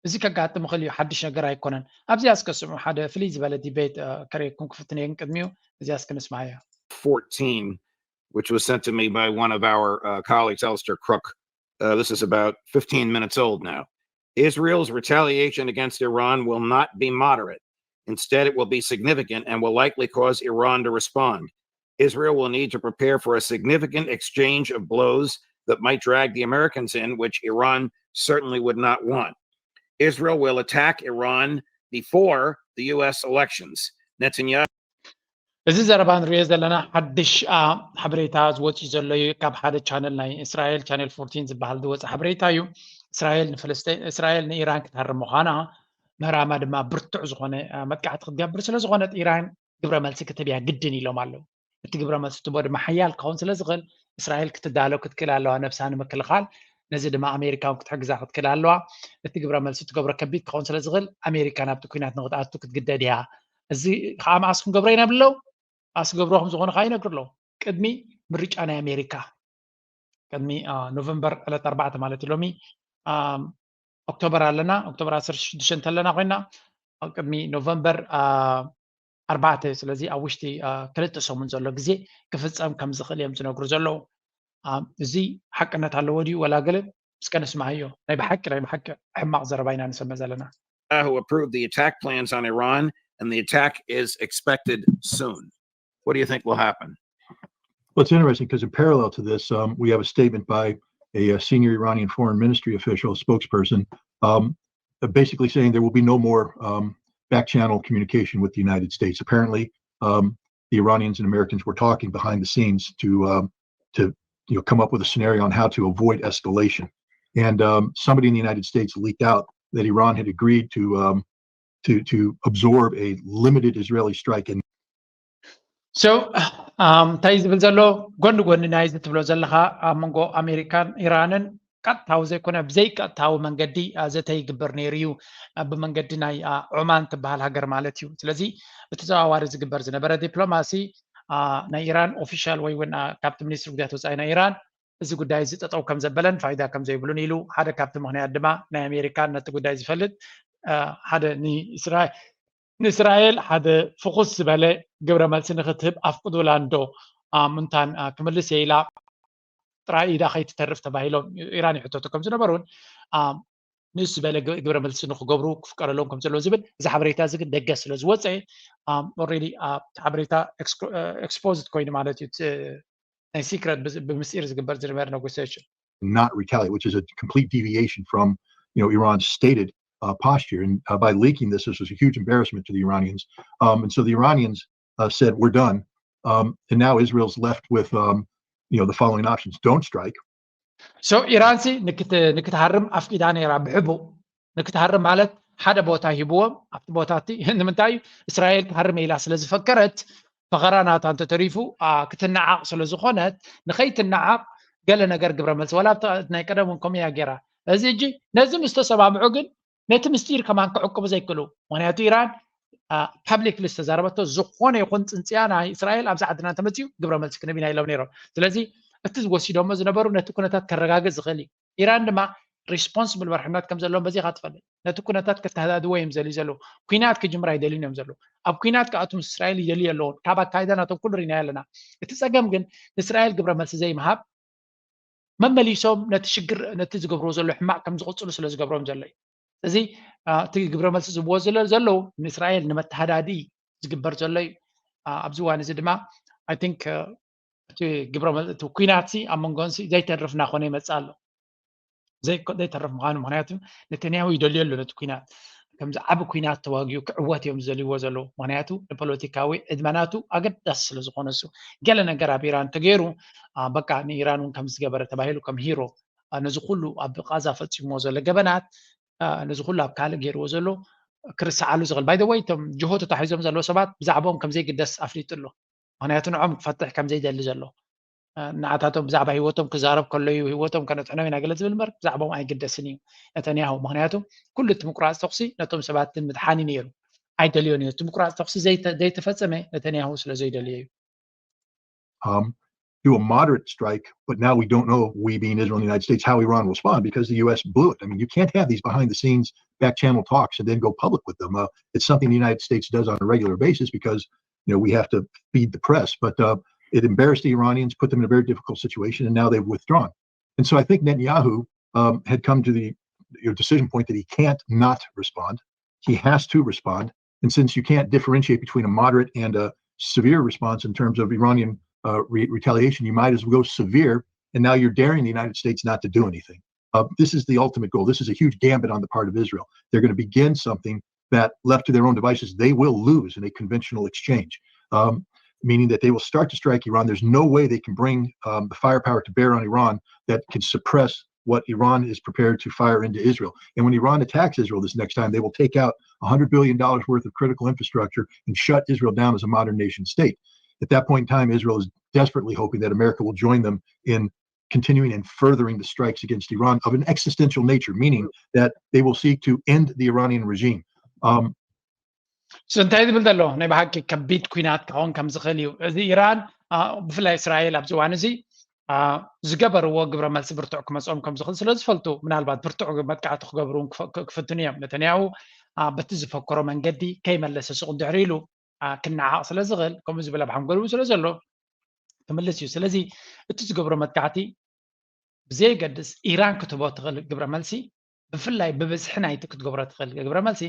እዚ ከጋጥም ይኽእል እዩ፣ ሓድሽ ነገር ኣይኮነን። ኣብዚኣ እስከ ስምዑ፣ ሓደ ፍልይ ዝበለ ዲቤት ከርእየኩም ክፍትን እየ፣ ግን ቅድሚኡ እዚኣ እስከ ንስማዓያ። fourteen, which was sent to me by one of our uh, colleagues, Alistair Crook. Uh, this is about fifteen minutes old now. Israel's retaliation against Iran will not be moderate. Instead, it will be significant and will likely cause Iran to respond. Israel will need to prepare for a significant exchange of blows that might drag the Americans in, which Iran certainly would not want. Israel will attack Iran before the U S elections. Netanyahu እዚ ዘረባ ንሪኦ ዘለና ሓድሽ ሓበሬታ ዝወፅእ ዘሎ እዩ። ካብ ሓደ ቻነል ናይ እስራኤል ቻነል ፎርቲን ዝበሃል ዝወፅእ ሓበሬታ እዩ። እስራኤል ንፍልስጤን እስራኤል ንኢራን ክትሃርም ምዃና፣ ምህራማ ድማ ብርቱዕ ዝኾነ መጥቃዕቲ ክትገብር ስለ ዝኾነት ኢራን ግብረ መልሲ ክትህብ እያ ግድን ኢሎም ኣለዉ። እቲ ግብረ መልሲ ትቦ ድማ ሓያል ክኸውን ስለ ዝኽእል እስራኤል ክትዳሎ ክትክእል ኣለዋ ነብሳ ንምክልኻል። ነዚ ድማ ኣሜሪካ እውን ክትሕግዛ ክትክእል ኣለዋ። እቲ ግብረ መልሲ ትገብሮ ከቢድ ክኸውን ስለ ዝኽእል ኣሜሪካ ናብቲ ኩናት ንክትኣቱ ክትግደድ እያ። እዚ ከዓ መኣስ ክንገብሮ ኢና ብለው ኣስገብሮ ከም ዝኾነ ከዓ ይነግር ኣለዉ። ቅድሚ ምርጫ ናይ ኣሜሪካ ቅድሚ ኖቨምበር ዕለት ኣርባዕተ ማለት እዩ ሎሚ ኦክቶበር ኣለና ኦክቶበር ዓሰርተ ሽዱሽተ እንተለና ኮይና ቅድሚ ኖቨምበር ኣርባዕተ ስለዚ ኣብ ውሽጢ ክልተ ሰሙን ዘሎ ግዜ ክፍፀም ከም ዝኽእል እዮም ዝነግሩ ዘለዉ። እዚ ሓቅነት ኣለዎ ድዩ ወላ ገለ እስከ ንስማዓዮ። ናይ ብሓቂ ናይ ብሓቂ ሕማቕ ዘረባ ኢና ንሰምዕ ዘለና። Netanyahu approved the attack plans on Iran, and the attack is expected soon. What do you think will happen? Well, it's interesting because in parallel to this, um, we have a statement by a, a senior Iranian foreign ministry official, spokesperson, um, uh, basically saying there will be no more um, back channel communication with the United States. Apparently, um, the Iranians and Americans were talking behind the scenes to um, to you know come up with a scenario on how to avoid escalation. And um, somebody in the United States leaked out that Iran had agreed to um, to to absorb a limited Israeli strike. And so እንታይ ዝብል ዘሎ ጎኒ ጎኒ ናይዚ ትብሎ ዘለኻ ኣብ መንጎ ኣሜሪካን ኢራንን ቀጥታዊ ዘይኮነ ብዘይቀጥታዊ መንገዲ ዘተ ይግበር ነይሩ እዩ። ብመንገዲ ናይ ዑማን ትበሃል ሃገር ማለት እዩ። ስለዚ ብተዘዋዋሪ ዝግበር ዝነበረ ዲፕሎማሲ ናይ ኢራን ኦፊሻል ወይ እውን ካብቲ ሚኒስትሪ ጉዳያት ወፃኢ ናይ ኢራን እዚ ጉዳይ እዚ ጠጠው ከም ዘበለን ፋይዳ ከም ዘይብሉን ኢሉ። ሓደ ካብቲ ምክንያት ድማ ናይ ኣሜሪካን ነቲ ጉዳይ ዝፈልጥ ሓደ ንእስራኤል ሓደ ፍኹስ ዝበለ ግብረ መልሲ ንክትህብ ኣፍቅዱላ እንዶ ምንታን ክምልስ እየ ኢላ ጥራይ ኢዳ ከይትተርፍ ተባሂሎም ኢራን ይሕተቱ ከም ዝነበሩን ንእስ ዝበለ ግብረ መልሲ ንክገብሩ ክፍቀደሎም ከም ዘለዎ ዝብል እዚ ሓበሬታ እዚ ግን ደገ ስለ ዝወፀ ኦልሬዲ እቲ ሓበሬታ ኤክስፖዝድ ኮይኑ ማለት እዩ። ናይ ሲክረት ብምስጢር ዝግበር ዝነበረ ነጎሲሽን not retaliate, which is a complete deviation from you know Iran's stated uh, posture. And uh, by leaking this, this was a huge embarrassment to the Iranians. Um, and so the Iranians uh, said, "We're done." Um, and now Israel's left with um, you know the following options: don't strike. So ኢራንሲ ንክትሃርም ኣፍቂዳ ነይራ ብሕቡእ ንክትሃርም ማለት ሓደ ቦታ ሂብዎም ኣብቲ ቦታ እቲ ንምንታይ እዩ እስራኤል ክሃርም ኢላ ስለ ዝፈከረት ፈኸራ ናታ እንተተሪፉ ክትነዓቕ ስለ ዝኾነት ንኸይትነዓቕ ገለ ነገር ግብረ መልሲ ዋላ ናይ ቀደም እውን ከምኡ እያ ገይራ። እዚ እጂ ነዚ ምስ ተሰማምዑ ግን ነቲ ምስጢር ከማን ክዕቅቡ ዘይክእሉ ምክንያቱ ኢራን ፓብሊክሊ ዝተዛረበቶ ዝኾነ ይኹን ፅንፅያ ናይ እስራኤል ኣብዚ ዓድና እንተመፅኡ ግብረ መልሲ ክንህብ ኢና ኢሎም ነይሮም። ስለዚ እቲ ዝወሲዶሞ ዝነበሩ ነቲ ኩነታት ከረጋግፅ ዝኽእል እዩ። ኢራን ድማ ሪስፖንስብል መርሕነት ከም ዘለዎም በዚ ኢኻ ትፈልጥ። ነቲ ኩነታት ከተሃዳድዎ እዮም ዝደልዩ ዘለዉ። ኩናት ክጅምር ኣይደልዩን እዮም ዘለዉ። ኣብ ኩናት ክኣቱ ምስ እስራኤል ይደልዩ ኣለውን። ካብ ኣካይዳ ናቶም ኩሉ ርኢናዮ ኣለና። እቲ ፀገም ግን ንእስራኤል ግብረ መልሲ ዘይምሃብ መመሊሶም ነቲ ሽግር ነቲ ዝገብርዎ ዘሎ ሕማቕ ከም ዝቕፅሉ ስለ ዝገብሮም ዘሎ እዩ። እዚ እቲ ግብረ መልሲ ዝብዎ ዘለዉ ንእስራኤል ንመተሃዳዲ ዝግበር ዘሎ እዩ። ኣብዚ እዋን እዚ ድማ ኣይ ቲንክ እቲ ግብረ እቲ ኩናት ሲ ኣብ መንጎን ሲ ዘይተርፍ እናኾነ ይመፅእ ኣሎ። ዘይተርፍ ምዃኑ ምክንያቱ ነተንያሁ ይደልዮ ኣሎ ነቲ ኩናት ከምዚ ዓብ ኩናት ተዋጊኡ ክዕወት እዮም ዝደልይዎ ዘለዉ ምክንያቱ ንፖለቲካዊ ዕድመናቱ ኣገዳሲ ስለ ዝኾነ እሱ ገለ ነገር ኣብ ኢራን ተገይሩ በቃ ንኢራን እውን ከም ዝገበረ ተባሂሉ ከም ሂሮ ነዚ ኩሉ ኣብ ቃዛ ፈፂምዎ ዘሎ ገበናት ነዚ ኩሉ ኣብ ካልእ ገይርዎ ዘሎ ክርስዓሉ ዝኽእል ባይደወይ እቶም ጅሆ ተታሒዞም ዘለዉ ሰባት ብዛዕባኦም ከም ዘይግደስ ኣፍሊጡ ኣሎ። ምክንያቱ ንዖም ክፈትሕ ከም ዘይደሊ ዘሎ ንዓታቶም ብዛዕባ ህይወቶም ክዛረብ ከሎ እዩ ህይወቶም ከነጥዕኖም ኢና ገለ ዝብል እምበር ብዛዕባኦም ኣይግደስን እዩ ነተንያሁ። ምክንያቱ ኩሉ እቲ ምቁራፅ ተኩሲ ነቶም ሰባት ምድሓን እዩ ነይሩ። ኣይደልዮን እዩ። እቲ ምቁራፅ ተኩሲ ዘይተፈፀመ ነተንያሁ ስለ ዘይደልዮ እዩ። um, do a moderate strike, but now we don't know, we being Israel and the United States, how Iran will respond because the U S blew it. I mean, you can't have these behind the scenes back channel talks and then go public with them. Uh, it's something the United States does on a regular basis because, you know, we have to feed the press. But uh, it embarrassed the Iranians, put them in a very difficult situation, and now they've withdrawn. And so I think Netanyahu um, had come to the you know, decision point that he can't not respond. He has to respond. And since you can't differentiate between a moderate and a severe response in terms of Iranian uh, re- retaliation, you might as well go severe. And now you're daring the United States not to do anything. Uh, this is the ultimate goal. This is a huge gambit on the part of Israel. They're going to begin something that, left to their own devices, they will lose in a conventional exchange, um, meaning that they will start to strike Iran. There's no way they can bring um, the firepower to bear on Iran that can suppress what Iran is prepared to fire into Israel. And when Iran attacks Israel this next time, they will take out one hundred billion dollars worth of critical infrastructure and shut Israel down as a modern nation state. At that point in time, Israel is desperately hoping that America will join them in continuing and furthering the strikes against Iran of an existential nature, meaning that they will seek to end the Iranian regime. Um, so እንታይ ዝብል ዘሎ ናይ ብሓቂ ከቢድ ኩናት ክኸውን ከም ዝኽእል እዩ። እዚ ኢራን ብፍላይ እስራኤል ኣብዚ እዋን እዚ ዝገበርዎ ግብረ መልሲ ብርቱዕ ክመፅኦም ከም ዝኽእል ስለ ዝፈልጡ ምናልባት ብርቱዕ መጥቃዕቲ ክገብሩ ክፍትኑ እዮም። ነተንያሁ በቲ ዝፈከሮ መንገዲ ከይመለሰ ሱቕ እንድሕር ኢሉ ክነዓቕ ስለ ዝኽእል ከምኡ ዝበለ ብሓም ገልቡ ስለ ዘሎ ክምልስ እዩ። ስለዚ እቲ ዝገብሮ መጥቃዕቲ ብዘየገድስ ኢራን ክትቦ ትኽእል ግብረ መልሲ ብፍላይ ብብዝሒ ናይቲ ክትገብሮ ትኽእል ግብረ መልሲ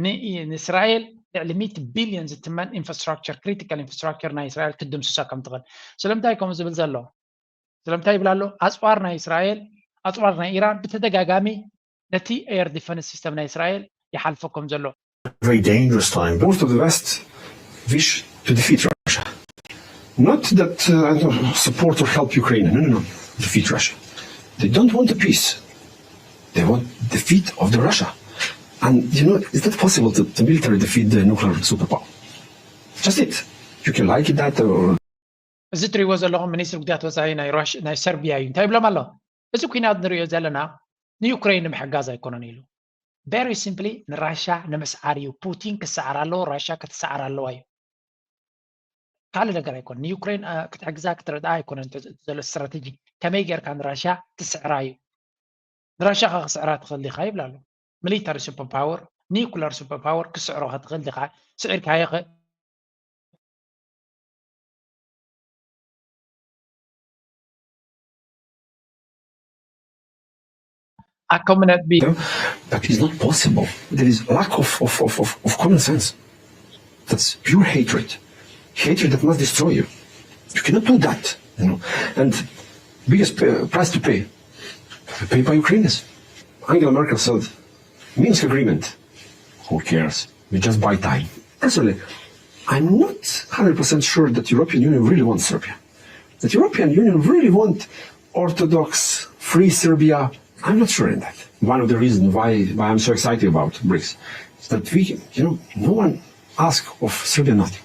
ንእስራኤል ልዕሊ ሚእቲ ቢልዮን ዝትመን ኢንፍራስትራክቸር ክሪቲካል ኢንፍራስትራክቸር ናይ እስራኤል ክትድምስሶ ከም ትኽእል። ስለምንታይ ከምኡ ዝብል ዘሎ? ስለምንታይ ይብል ኣሎ? ኣፅዋር ናይ እስራኤል ኣፅዋር ናይ ኢራን ብተደጋጋሚ ነቲ ኤር ዲፈንስ ሲስተም ናይ እስራኤል ይሓልፎ ከም ዘሎ very dangerous time. Most of the West wish to defeat Russia. Not that uh, support or help Ukraine. No, no, no. Defeat Russia. They don't want the peace. They want defeat of the Russia. And you know, is that possible to, to military defeat the nuclear superpower? Just it. You can like it that or እዚ ትሪእዎ ዘለኹም ሚኒስትሪ ጉዳያት ወፃኢ ናይ ሰርቢያ እዩ። እንታይ ይብሎም ኣሎ? እዚ ኩናት ንሪኦ ዘለና ንዩክሬን ንምሕጋዝ ኣይኮነን ኢሉ። very simply ንራሻ ንምስዓር እዩ። ፑቲን ክስዓር ኣለዎ፣ ራሻ ክትስዓር ኣለዋ እዩ። ካልእ ነገር ኣይኮነን። ንዩክሬን ክትሕግዛ ክትረድኣ ኣይኮነን ዘሎ ስትራቴጂ። ከመይ ጌርካ ንራሻ ትስዕራ እዩ። ንራሻ ከ ክስዕራ ትኽእል ዲኻ ይብል ኣሎ። ሚሊታሪ ሱፐር ፓወር፣ ኒኩለር ሱፐር ፓወር ክስዕሮ ከ ትኽእል ዲኻ? ስዒርካዮ ከ ኣኮምነት ቢ That is not possible. There is lack of, of, of, of, of common sense. That's pure hatred. Hatred that must destroy you. You cannot do that. You know. And biggest uh, price to pay, to pay by Ukrainians. Angela Merkel said, Minsk agreement, who cares? We just buy time. Personally, I'm not one hundred percent sure that European Union really wants Serbia. That European Union really want Orthodox, free Serbia. I'm not sure in that. One of the reasons why, why I'm so excited about BRICS is that we, you know, no one asked of Serbia nothing.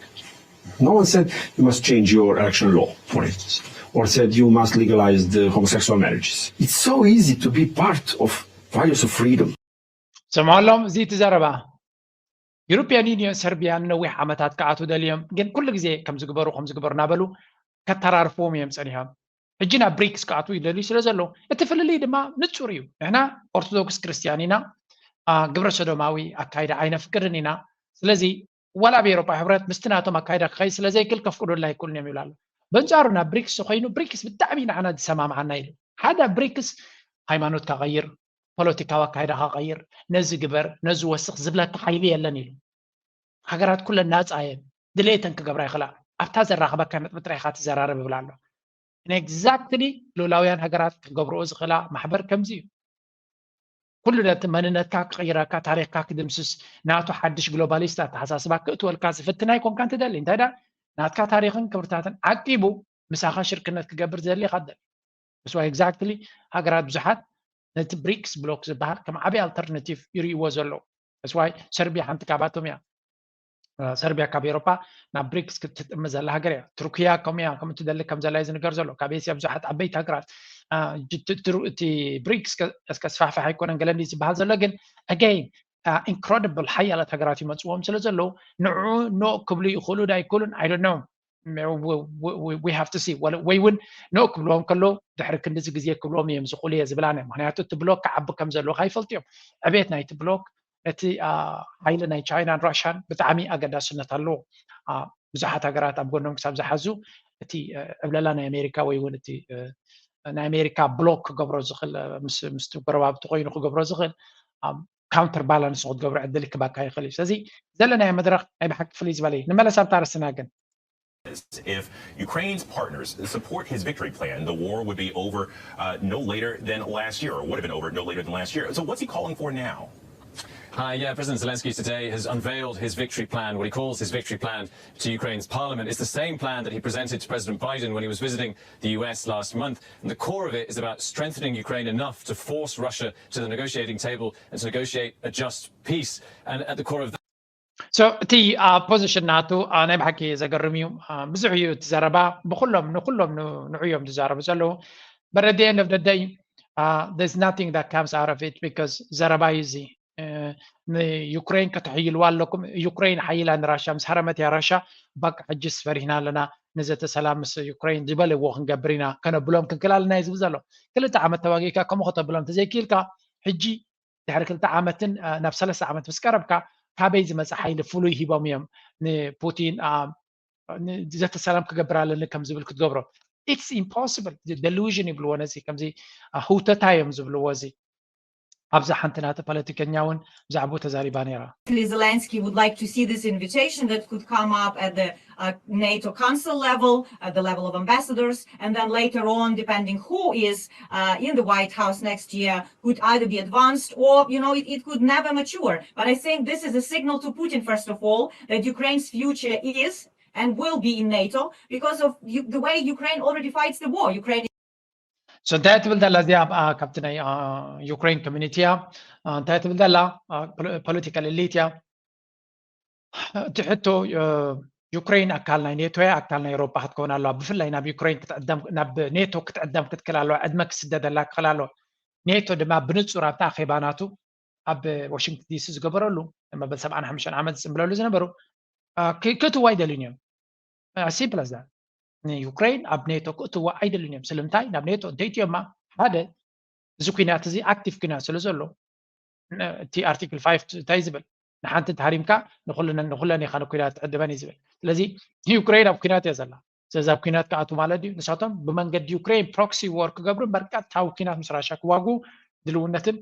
No one said you must change your election law, for instance, or said you must legalize the homosexual marriages. It's so easy to be part of values of freedom. ሰምዖሎም እዚ እቲ ዘረባ። ዩሮፒያን ዩኒየን ሰርቢያ ንነዊሕ ዓመታት ክኣትዉ ደልዮም፣ ግን ኩሉ ግዜ ከም ዝግበሩ ከም ዝግበሩ እናበሉ ከተራርፍዎም እዮም ጸኒሖም። ሕጂ ናብ ብሪክስ ክኣትዉ ይደልዩ ስለ ዘለዉ እቲ ፍልልይ ድማ ንጹር እዩ። ንሕና ኦርቶዶክስ ክርስትያን ኢና፣ ግብረ ሰዶማዊ ኣካይዳ ኣይነፍቅድን ኢና። ስለዚ ዋላ ኣብ ኤሮጳ ሕብረት ምስቲ ናቶም ኣካይዳ ክኸይድ ስለ ዘይክእል ከፍቅዱልና ኣይክእሉን እዮም ይብል ኣሎ። በንጻሩ ናብ ብሪክስ ኮይኑ ብሪክስ ብጣዕሚ ንዓና ዝሰማምዓና ኢሉ። ሓደ ብሪክስ ሃይማኖትካ ቀይር፣ ፖለቲካዊ ኣካይዳኻ ቀይር፣ ነዚ ግበር፣ ነዚ ወስኽ ዝብለካ ሓይሊ የለን ኢሉ። ሃገራት ኩለን ናጻ እየን፣ ድሌተን ክገብራ ይኽእላ። ኣብታ ዘራኽበካ ነጥቢ ጥራይ ኢኻ ትዘራረብ ይብል ኣሎ። ኤግዛክትሊ ሉላውያን ሃገራት ክገብርኦ ዝኽእላ ማሕበር ከምዚ እዩ። ኩሉ ነቲ መንነትካ ክቕይረካ፣ ታሪኽካ ክድምስስ፣ ናቱ ሓድሽ ግሎባሊስት ኣተሓሳስባ ክእትወልካ ዝፍትን ኣይኮንካን ትደሊ። እንታይ ደኣ ናትካ ታሪኽን ክብርታትን ዓቂቡ ምሳኻ ሽርክነት ክገብር ዝደሊ ኢኻ ትደሊ። That's why exactly ሃገራት ብዙሓት ነቲ ብሪክስ ብሎክ ዝበሃል ከም ዓብዪ ኣልተርናቲቭ ይርእይዎ ዘለዉ። That's why ሰርቢያ ሓንቲ ካብኣቶም እያ። ሰርቢያ ካብ ኤሮፓ ናብ ብሪክስ ክትጥምት ዘላ ሃገር እያ። ቱርክያ ከምኡ እያ፣ ከምኡ ትደሊ ከም ዘላ እዩ ዝንገር ዘሎ። ካብ ኤስያ ብዙሓት ዓበይቲ ሃገራት እቲ ብሪክስ ከስፋሕፍሕ ኣይኮነን ገለ እንዲ ዝበሃል ዘሎ፣ ግን ኣገይን ኢንክረዲብል ሓያላት ሃገራት ይመፅዎም ስለ ዘለዉ ንዑ ኖ ክብሉ ይኽእሉ ዶ ኣይክእሉን ኣይዶነው። We have to see ወይ እውን ኖ ክብልዎም ከሎ ድሕሪ ክንዲዚ ግዜ ክብልዎም እዮም ዝኽእሉ እየ ዝብላነ። ምክንያቱ እቲ ብሎክ ክዓቢ ከም ዘለዎ ካይፈልጡ እዮም። ዕቤት ናይቲ ብሎክ ነቲ ሓይሊ ናይ ቻይናን ራሽያን ብጣዕሚ ኣገዳስነት ኣለዎ። ብዙሓት ሃገራት ኣብ ጎኖም ክሳብ ዝሓዙ እቲ ዕብለላ ናይ ኣሜሪካ ወይ እውን እቲ ናይ ኣሜሪካ ብሎክ ክገብሮ ዝኽእል ምስቲ ጎረባብቲ ኮይኑ ክገብሮ ዝኽእል ካውንተር ባላንስ ክትገብሮ ዕድል ክባካ ይኽእል እዩ። ስለዚ ዘለናዮ መድረኽ ናይ ብሓቂ ፍልይ ዝበለ እዩ። ንመለስ ኣብታ ርስና ግን If Ukraine's partners support his victory plan, the war would be over uh, no later than last year, or would have been over no later than last year. So what's he calling for now? Hi, yeah, President Zelensky today has unveiled his victory plan, what he calls his victory plan to Ukraine's parliament. It's the same plan that he presented to President Biden when he was visiting the U S last month. And the core of it is about strengthening Ukraine enough to force Russia to the negotiating table and to negotiate a just peace. And at the core of that, so እቲ ፖዚሽን ናቱ ናይ ብሓቂ ዘገርም እዩ። ብዙሕ እዩ እቲ ዘረባ ብኩሎም ንኩሎም ንዑ እዮም ዝዛረቡ ዘለዉ። But at the end of the day, there's nothing that comes out of it because ዘረባ እዩ እዚ። ንዩክሬን ከተሕይልዋ ኣለኩም። ዩክሬን ሓይላ ንራሻ ምስ ሃረመት እያ ራሻ በቃ ሕጂስ ፈሪህና ኣለና፣ ንዘተ ሰላም ምስ ዩክሬን ዝበልዎ ክንገብር ኢና፣ ከነብሎም ክንክል ኣለና እዩ ዝብል ዘሎ። ክልተ ዓመት ተዋጊእካ ከምኡ ከተብሎም ተዘይክኢልካ ሕጂ ድሕሪ ክልተ ዓመትን ናብ ሰለስተ ዓመት ምስ ቀረብካ ካበይ ዝመፀ ሓይሊ ፍሉይ ሂቦም እዮም ንፑቲን ዘተ ሰላም ክገብር ኣለኒ ከም ዝብል ክትገብሮ። It's impossible, delusion ይብልዎ ነዚ፣ ከምዚ ህውተታ እዮም ዝብልዎ። እዚ ኣብዛ ሓንቲ ናተ ፖለቲከኛ እውን ብዛዕባኡ ተዛሪባ ነይራ። Zelensky would like to see this invitation that could come up at the uh, NATO Council level, at the level of ambassadors, and then later on, depending who is uh, in the White House next year, could either be advanced or, you know, it, it could never mature. But I think this is a signal to Putin, first of all, that Ukraine's future is and will be in NATO because of the way Ukraine already fights the war. Ukraine So እንታይ ትብል ዘላ እዚኣ? ካብቲ ናይ ዩክሬን ኮሚኒቲ እያ። እንታይ ትብል ዘላ? ፖለቲካል ኤሊት እያ። እቲ ሕቶ፣ ዩክሬን ኣካል ናይ ኔቶ እያ፣ ኣካል ናይ ኤውሮጳ ክትከውን ኣለዋ። ብፍላይ ናብ ዩክሬን ናብ ኔቶ ክትዕደም ክትክእል ኣለዋ። ዕድመ ክስደደላ ክኽእል ኣለዋ። ኔቶ ድማ ብንጹር ኣብቲ ኣኼባ ናቱ ኣብ ዋሽንግተን ዲሲ ዝገበረሉ መበል ሰብዓን ሓሙሽተን ዓመት ዝጽንብለሉ ዝነበሩ ክእትዋ ኣይደልዩን እዮም። ሲምፕል ኣስ ዛት። ንዩክሬን ኣብ ኔቶ ክእትዋ ኣይደልዩን እዮም። ስለምንታይ? ናብ ኔቶ እንተይትዮማ ሓደ እዚ ኩናት እዚ ኣክቲቭ ኩናት ስለ ዘሎ እቲ ኣርቲክል ፋይቭ እንታይ ዝብል ንሓንቲ ተሃሪምካ ንኩለን ኢኻ ንኩናት ትዕድመን እዩ ዝብል። ስለዚ ዩክሬን ኣብ ኩናት እያ ዘላ። ስለዚ ኣብ ኩናት ክኣትዉ ማለት ድዩ? ንሳቶም ብመንገዲ ዩክሬን ፕሮክሲ ዎር ክገብሩ እምበር ቀጥታዊ ኩናት ምስ ራሻ ክዋግኡ ድልውነትን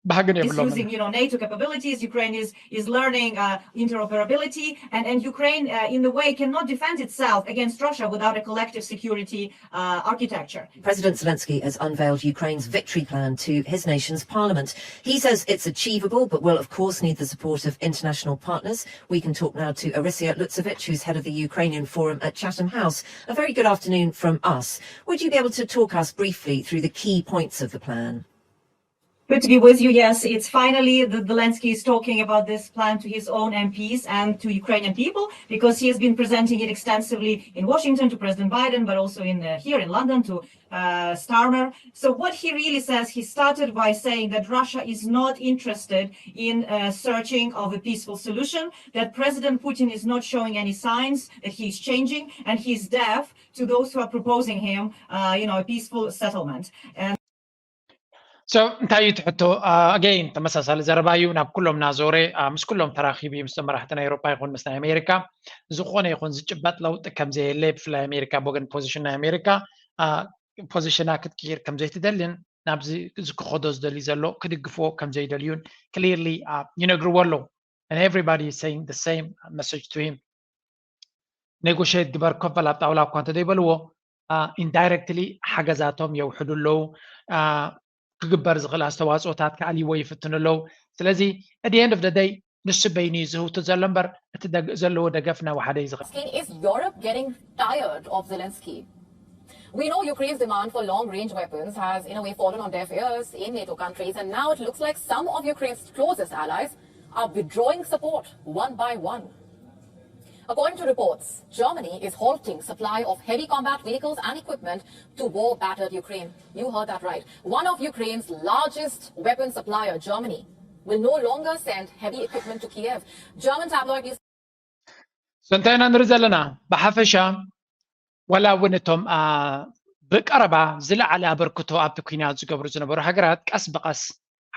ባህግን is የብሎምን። using, you know, NATO capabilities. Ukraine is is learning uh, interoperability, and and Ukraine, uh, in the way, cannot defend itself against Russia without a collective security uh, architecture. President Zelensky has unveiled Ukraine's victory plan to his nation's parliament. He says it's achievable, but will, of course, need the support of international partners. We can talk now to Orysia Lutsevich, who's head of the Ukrainian Forum at Chatham House. A very good afternoon from us. Would you be able to talk us briefly through the key points of the plan? Good to be with you. Yes, it's finally that Zelensky is talking about this plan to his own M Ps and to Ukrainian people, because he has been presenting it extensively in Washington to President Biden, but also in uh, here in London to uh, Starmer. So what he really says, he started by saying that Russia is not interested in uh, searching of a peaceful solution, that President Putin is not showing any signs that he's changing, and he's deaf to those who are proposing him, uh, you know, a peaceful settlement. And So እንታይ እዩ እቲ ሕቶ? ኣገይን ተመሳሳሊ ዘረባ እዩ። ናብ ኩሎም እናዞረ ምስ ኩሎም ተራኺቡ እዩ፣ ምስ መራሕቲ ናይ ኤውሮፓ ይኹን ምስ ናይ ኣሜሪካ። ዝኾነ ይኹን ዝጭበጥ ለውጢ ከም ዘየለ፣ ብፍላይ ኣሜሪካ ብወገን ፖዚሽን ናይ ኣሜሪካ ፖዚሽና ክትቅይር ከም ዘይትደልን ናብዚ ክኸዶ ዝደሊ ዘሎ ክድግፍዎ ከም ዘይደልዩን ክሊርሊ ይነግርዎ ኣለዉ። And everybody is saying the same message to him. ኔጎሽት ግበር፣ ኮፍ በል ኣብ ጣውላ እኳ እንተዘይበልዎ፣ ኢንዳይረክትሊ ሓገዛቶም የውሕዱ ኣለዉ። ክግበር ዝኽእል ኣስተዋፅኦታት ክኣልይዎ ይፍትኑ ኣለዉ። ስለዚ at the end of the day ንሱ በይኑ እዩ ዝህውቱ ዘሎ እምበር እቲ ዘለዎ ደገፍ እናወሓደ እዩ ዝኸ Is Europe getting tired of Zelensky? We know Ukraine's demand for long range weapons has, in a way, fallen on deaf ears in NATO countries, and now it looks like some of Ukraine's closest allies are withdrawing support one by one. According to reports, Germany is halting supply of heavy combat vehicles and equipment to war battered Ukraine. You heard that right. One of Ukraine's largest weapon supplier, Germany, will no longer send heavy equipment to Kiev. German tabloid news So እንታይ ኢና ንርኢ ዘለና? ብሓፈሻ ዋላ እውን እቶም ብቀረባ ዝለዓለ ኣበርክቶ ኣብቲ ኲናት ዝገብሩ ዝነበሩ ሃገራት ቀስ ብቐስ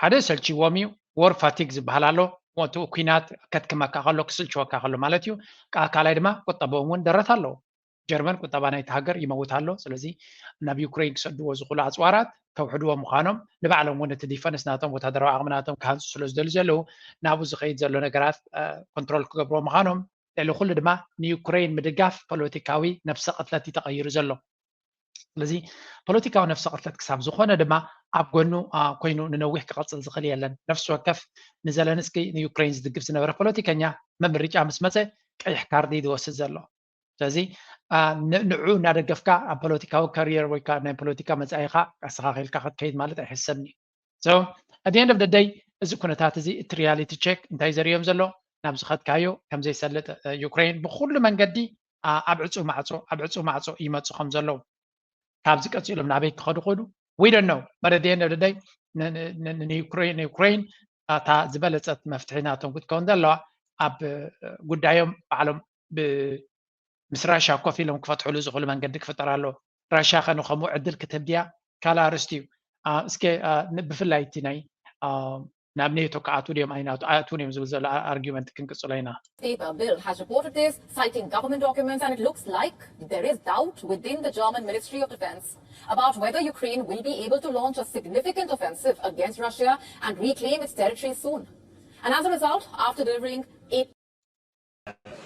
ሓደ ሰልችዎም እዩ። War fatigue ዝበሃል ኣሎ። እቲ ኲናት ከድክመካ ከሎ ክስልችወካ ከሎ ማለት እዩ። ካልኣይ ድማ ቁጠባኦም እውን ደረት ኣለዎ። ጀርመን ቁጠባ ናይቲ ሃገር ይመውት ኣሎ። ስለዚ ናብ ዩክሬን ክሰድዎ ዝኽእሉ ኣፅዋራት ከውሕድዎ ምዃኖም፣ ንባዕሎም እውን እቲ ዲፈንስ ናቶም፣ ወታደራዊ ዓቕሚ ናቶም ክሃንፁ ስለ ዝደልዩ ዘለዉ ናብኡ ዝኸይድ ዘሎ ነገራት ኮንትሮል ክገብርዎ ምዃኖም፣ ልዕሊ ኩሉ ድማ ንዩክሬን ምድጋፍ ፖለቲካዊ ነብሰ ቅትለት እዩ ተቐይሩ ዘሎ። ስለዚ ፖለቲካዊ ነብሰ ቅትለት ክሳብ ዝኾነ ድማ ኣብ ጎኑ ኮይኑ ንነዊሕ ክቐፅል ዝኽእል የለን። ነፍሲ ወከፍ ንዘለንስኪ ንዩክሬን ዝድግፍ ዝነበረ ፖለቲከኛ መምርጫ ምስ መፀ ቀይሕ ካርዲ ዝወስድ ዘሎ። ስለዚ ንዑ እናደገፍካ ኣብ ፖለቲካዊ ካሪየር ወይ ከዓ ናይ ፖለቲካ መፃኢኻ ኣስተኻኺልካ ክትከይድ ማለት ኣይሕሰብን እዩ። So at the end of the day እዚ ኩነታት እዚ እቲ ሪያሊቲ ቼክ እንታይ ዘርእዮም ዘሎ ናብ ዝኸድካዮ ከም ዘይሰልጥ ዩክሬን ብኩሉ መንገዲ ኣብ ዕፁ ማዕፆ ኣብ ዕፁ ማዕፆ ይመፁ ከም ዘለዉ ካብዚ ቀፂሎም ናበይ ክኸዱ ክዱ we don't know but at the end of the day ንዩክሬን እታ ዝበለፀት መፍትሒ ናቶም ክትከውን ዘለዋ ኣብ ጉዳዮም ባዕሎም ምስ ራሻ ኮፍ ኢሎም ክፈትሕሉ ዝኽእሉ መንገዲ ክፍጠር ኣለዎ። ራሻ ከ ንከምኡ ዕድል ክትህብ ድያ ካልእ ኣርእስቲ እዩ። እስከ ብፍላይ እቲ ናይ ናብ ኔቶ ክኣትዉ ድዮም ኣይኣትዉን እዮም ዝብል ዘሎ ኣርጊመንት ክንቅፅሎ ኢና። Paper Bild has reported this, citing government documents, and it looks like there is doubt within the German Ministry of Defense about whether Ukraine will be able to launch a significant offensive against Russia and reclaim its territory soon. And as a result, after delivering a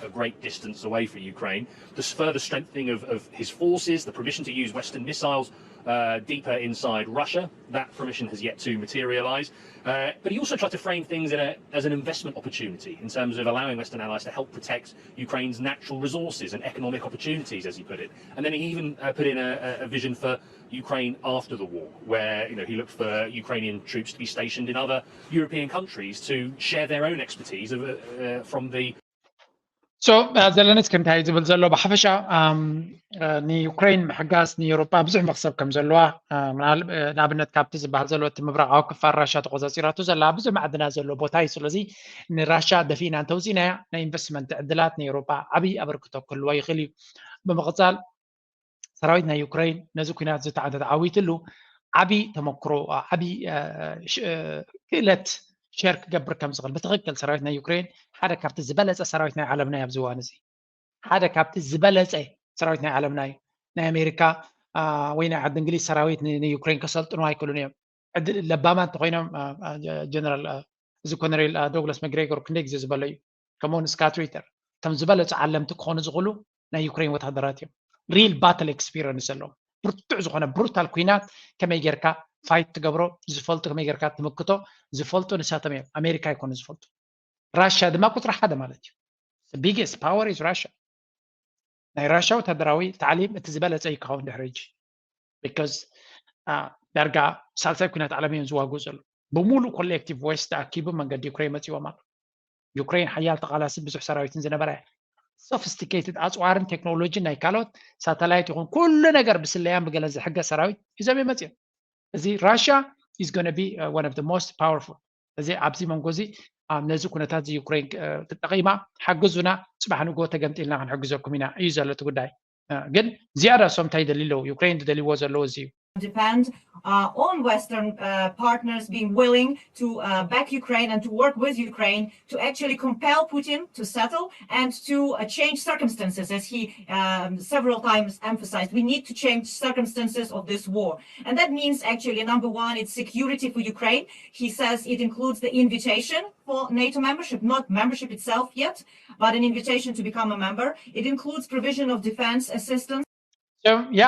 a great distance away from Ukraine, the further strengthening of, of his forces, the permission to use Western missiles uh, deeper inside Russia. That permission has yet to materialize. Uh, but he also tried to frame things in a, as an investment opportunity in terms of allowing Western allies to help protect Ukraine's natural resources and economic opportunities, as he put it. And then he even uh, put in a, a vision for Ukraine after the war, where you know he looked for Ukrainian troops to be stationed in other European countries to share their own expertise of, uh, from the So ዘለንስኪ እንታይ ዝብል ዘሎ ብሓፈሻ ንዩክሬን ምሕጋዝ ንኤውሮጳ ብዙሕ መክሰብ ከም ዘለዋ ንኣብነት ካብቲ ዝበሃል ዘሎ እቲ ምብራቃዊ ክፋል ራሻ ተቆፃፂራቱ ዘላ ብዙሕ ማዕድናት ዘለዎ ቦታ እዩ። ስለዚ ንራሻ ደፊእና እንተውፂእናያ ናይ ኢንቨስትመንት ዕድላት ንኤውሮጳ ዓብዪ ኣበርክቶ ክህልዎ ይኽእል እዩ። ብምቕፃል ሰራዊት ናይ ዩክሬን ነዚ ኩናት ዝተዓንተ ተዓዊትሉ ዓብዪ ተመክሮ ዓብዪ ክእለት ሸር ክገብር ከም ዝኽእል ብትኽክል ሰራዊት ናይ ዩክሬን ሓደ ካብቲ ዝበለፀ ሰራዊት ናይ ዓለምና እዩ ኣብዚ እዋን እዚ ሓደ ካብቲ ዝበለፀ ሰራዊት ናይ ዓለምና እዩ። ናይ ኣሜሪካ ወይ ናይ ዓዲ እንግሊዝ ሰራዊት ንዩክሬን ከሰልጥኑ ኣይክእሉን እዮም። ለባማ እንተኮይኖም ጀነራል እዚ ኮነሬል ዶግላስ መግሬጎር ክንደይ ግዜ ዝበሎ እዩ። ከምኡውን ስካት ሪተር ከም ዝበለፁ ዓለምቲ ክኾኑ ዝኽእሉ ናይ ዩክሬን ወታደራት እዮም። ሪል ባትል ኤክስፒሪንስ ዘለዎም ብርቱዕ ዝኾነ ብሩታል ኩናት ከመይ ጌርካ ፋይት ትገብሮ ዝፈልጡ ከመይ ጌርካ ትምክቶ ዝፈልጡ ንሳቶም እዮም። ኣሜሪካ ይኮኑ ዝፈልጡ። ራሽያ ድማ ቁፅሪ ሓደ ማለት እዩ። ቢግስት ፓወር ኢዝ ራሽያ። ናይ ራሽያ ወታደራዊ ታዕሊም እቲ ዝበለፀ እዩ ክኸውን ድሕሪ ሕጂ because ዳርጋ ሳልሳይ ኩናት ዓለም እዮም ዝዋግኡ ዘለዉ። ብሙሉእ ኮሌክቲቭ ዌስት ተኣኪቡ መንገዲ ዩክሬን መፂዎም ኣሎ። ዩክሬን ሓያል ተቓላሲ ብዙሕ ሰራዊትን ዝነበረ ሶፊስቲኬትድ ኣፅዋርን ቴክኖሎጂን ናይ ካልኦት ሳተላይት ይኹን ኩሉ ነገር ብስለያን ብገለን ዝሕገዝ ሰራዊት ሒዞም እዮም መፂኦም። እዚ ራሽያ is gonna be one of the most powerful እዚ ኣብዚ መንጎ እዚ ነዚ ኩነታት እዚ ዩክሬን ትጠቒማ ሓግዙና ፅባሕ ንግሆ ተገምጢልና ክንሕግዘኩም ኢና እዩ ዘሎ እቲ ጉዳይ። ግን ዝያዳ እሶም እንታይ ይደልዩ ኣለዉ? ዩክሬን ዝደልይዎ ዘለዉ እዚ እዩ። depend uh, on Western uh, partners being willing to uh, back Ukraine and to work with Ukraine to actually compel Putin to settle and to uh, change circumstances, as he um, several times emphasized. We need to change circumstances of this war. And that means actually, number one, it's security for Ukraine. He says it includes the invitation for NATO membership, not membership itself yet, but an invitation to become a member. It includes provision of defense assistance. ያ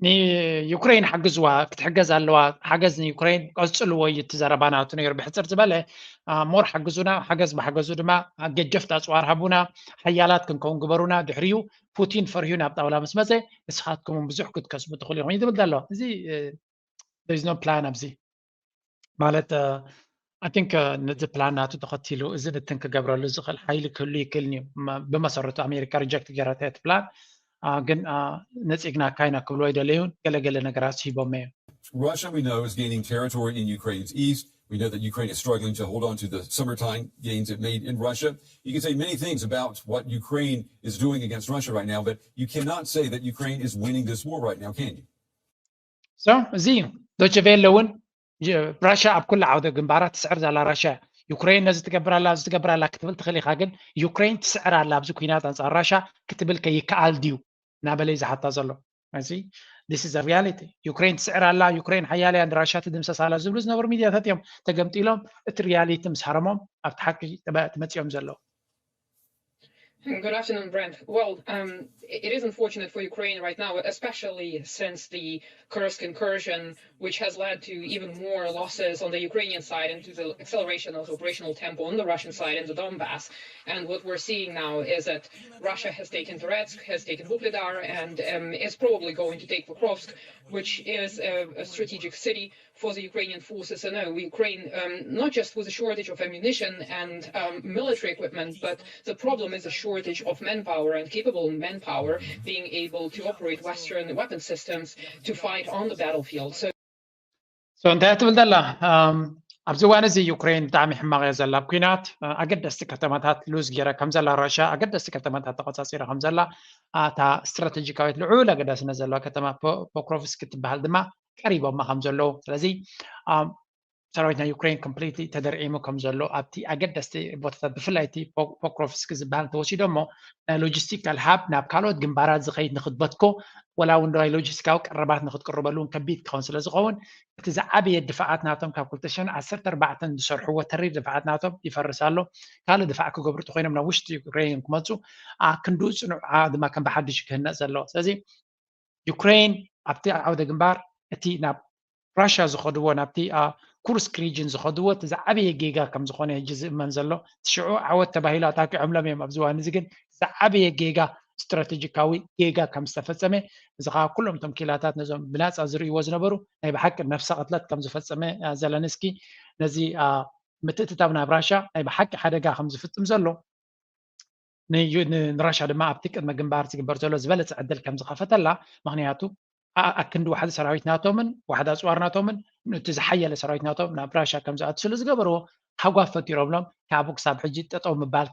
ንዩክሬን ሓግዝዋ ክትሕገዝ ኣለዋ። ሓገዝ ንዩክሬን ቀፅልዎ እዩ እቲ ዘረባ ናቱ ነይሩ። ብሕፅር ዝበለ ሞር ሓግዙና፣ ሓገዝ ብሓገዙ ድማ ገጀፍቲ ኣፅዋር ሃቡና፣ ሓያላት ክንከውን ግበሩና። ድሕሪኡ ፑቲን ፈርሂዩ ናብ ጣውላ ምስ መፀ ንስኻትኩም እውን ብዙሕ ክትከስቡ ትኽእሉ ኢኹም እዩ ዝብል ዘሎ። እዚ there is no plan ኣብዚ ማለት I think ነዚ ፕላን ናቱ ተኸቲሉ እዚ ብትን ክገብረሉ ዝኽእል ሓይሊ ክህሉ ይክእልን እዩ። ብመሰረቱ ኣሜሪካ ሪጀክት ገይራታ እያ እቲ ፕላን። ግን ነፂግናካ ኢና ክብልዎ ኣይደለዩን። ገለገለ ነገራት ሂቦም እዮም። Russia, we know, is gaining territory in Ukraine's east. We know that Ukraine is struggling to hold on to the summertime gains it made in Russia. You can say many things about what Ukraine is doing against Russia right now, but you cannot say that Ukraine is winning this war right now, can you? So, እዚ ዶችቬለ እውን ራሽያ ኣብ ኩሉ ዓውደ ግንባራት ትስዕር ዘላ ራሽያ። ዩክሬን ነዚ ትገብር ኣላ፣ እዚ ትገብር ኣላ ክትብል ትኽእል ኢኻ፣ ግን ዩክሬን ትስዕር ኣላ ኣብዚ ኩናት ኣንጻር ራሽያ ክትብል ከይከኣል ድዩ እናበለ እዩ ዝሓታ ዘሎ። እዚ this is a reality። ዩክሬን ትስዕር ኣላ፣ ዩክሬን ሓያል እያ፣ ንራሽያ ትድምሰስ ኣላ ዝብሉ ዝነበሩ ሚድያታት እዮም ተገምጢሎም፣ እቲ ሪያሊቲ ምስ ሃረሞም ኣብቲ ሓቂ ትመ- ትመፅኦም ዘለዉ። Good afternoon, Brent. Well, um, it is unfortunate for Ukraine right now, especially since the Kursk incursion, which has led to even more losses on the Ukrainian side and to the acceleration of operational tempo on the Russian side in the Donbass. And what we're seeing now is that Russia has taken Toretsk, has taken Vuhledar, and um, is probably going to take Pokrovsk, which is a, a strategic city for the Ukrainian forces. And uh, Ukraine, um, not just with a shortage of ammunition and um, military equipment, but the problem is a shortage of manpower and capable manpower being able to operate Western weapon systems to fight on the battlefield. So So እንታይ ትብል ዘላ ኣብዚ እዋን እዚ ዩክሬን ብጣዕሚ ሕማቕ እያ ዘላ ኣብ ኩናት። ኣገደስቲ ከተማታት ሉዝ ገይራ ከም ዘላ ራሽያ ኣገደስቲ ከተማታት ተቆፃፂራ ከም ዘላ፣ እታ ስትራቴጂካዊት ልዑል ኣገዳስነት ዘለዋ ከተማ ፖክሮቭስክ ትበሃል ድማ ቀሪቦማ ከም ዘለዉ። ስለዚ ሰራዊት ናይ ዩክሬን ኮምፕሊትሊ ተደርዒሙ ከም ዘሎ ኣብቲ ኣገደስቲ ቦታታት፣ ብፍላይ እቲ ፖክሮቭስክ ዝበሃል እንተወሲዶሞ ናይ ሎጂስቲካል ሃብ ናብ ካልኦት ግንባራት ዝኸይድ ንክትበትኮ፣ ወላ እውን ናይ ሎጂስቲካዊ ቀረባት ንክትቅርበሉ እውን ከቢድ ክኸውን ስለ ዝኸውን፣ እቲ ዝዓበየ ድፋዓት ናቶም ካብ ክልተ ሽሕን ዓሰርተ ኣርባዕተን ዝሰርሕዎ ተሪር ድፋዓት ናቶም ይፈርስ ኣሎ። ካልእ ድፋዕ ክገብሩ እንተኮይኖም ናብ ውሽጢ ዩክሬን ክመፁ፣ ክንድኡ ፅኑዕ ድማ ከም ብሓድሽ ክህነፅ ዘለዎ። ስለዚ ዩክሬን ኣብቲ ዓውደ ግንባር እቲ ናብ ራሽያ ዝኸድዎ፣ ናብቲ ኩርስክ ሪጅን ዝኸድዎ እቲ ዝዓበየ ጌጋ ከም ዝኾነ ሕጂ ዝእመን ዘሎ። እቲ ሽዑ ዓወት ተባሂሉ ኣታኪዖምሎም እዮም። ኣብዚ እዋን እዚ ግን ዝዓበየ ጌጋ፣ ስትራቴጂካዊ ጌጋ ከም ዝተፈጸመ፣ እዚ ከዓ ኩሎም እቶም ኪላታት ነዞም ብናፃ ዝርእይዎ ዝነበሩ ናይ ብሓቂ ነፍሰ ቅትለት ከም ዝፈጸመ ዘለንስኪ ነዚ ምትእትታው ናብ ራሽያ ናይ ብሓቂ ሓደጋ ከም ዝፍጽም ዘሎ ንራሻ ድማ ኣብቲ ቅድመ ግንባር ዝግበር ዘሎ ዝበለፀ ዕድል ከም ዝኸፈተላ። ምክንያቱ ኣክንዲ ዋሕዲ ሰራዊት ናቶምን ዋሕዲ ኣፅዋር ናቶምን ነቲ ዝሓየለ ሰራዊት ናቶም ናብ ራሻ ከም ዝኣቱ ስለ ዝገበርዎ ሃጓፍ ፈጢሮምሎም ካብኡ ክሳብ ሕጂ ጠጠው ምባል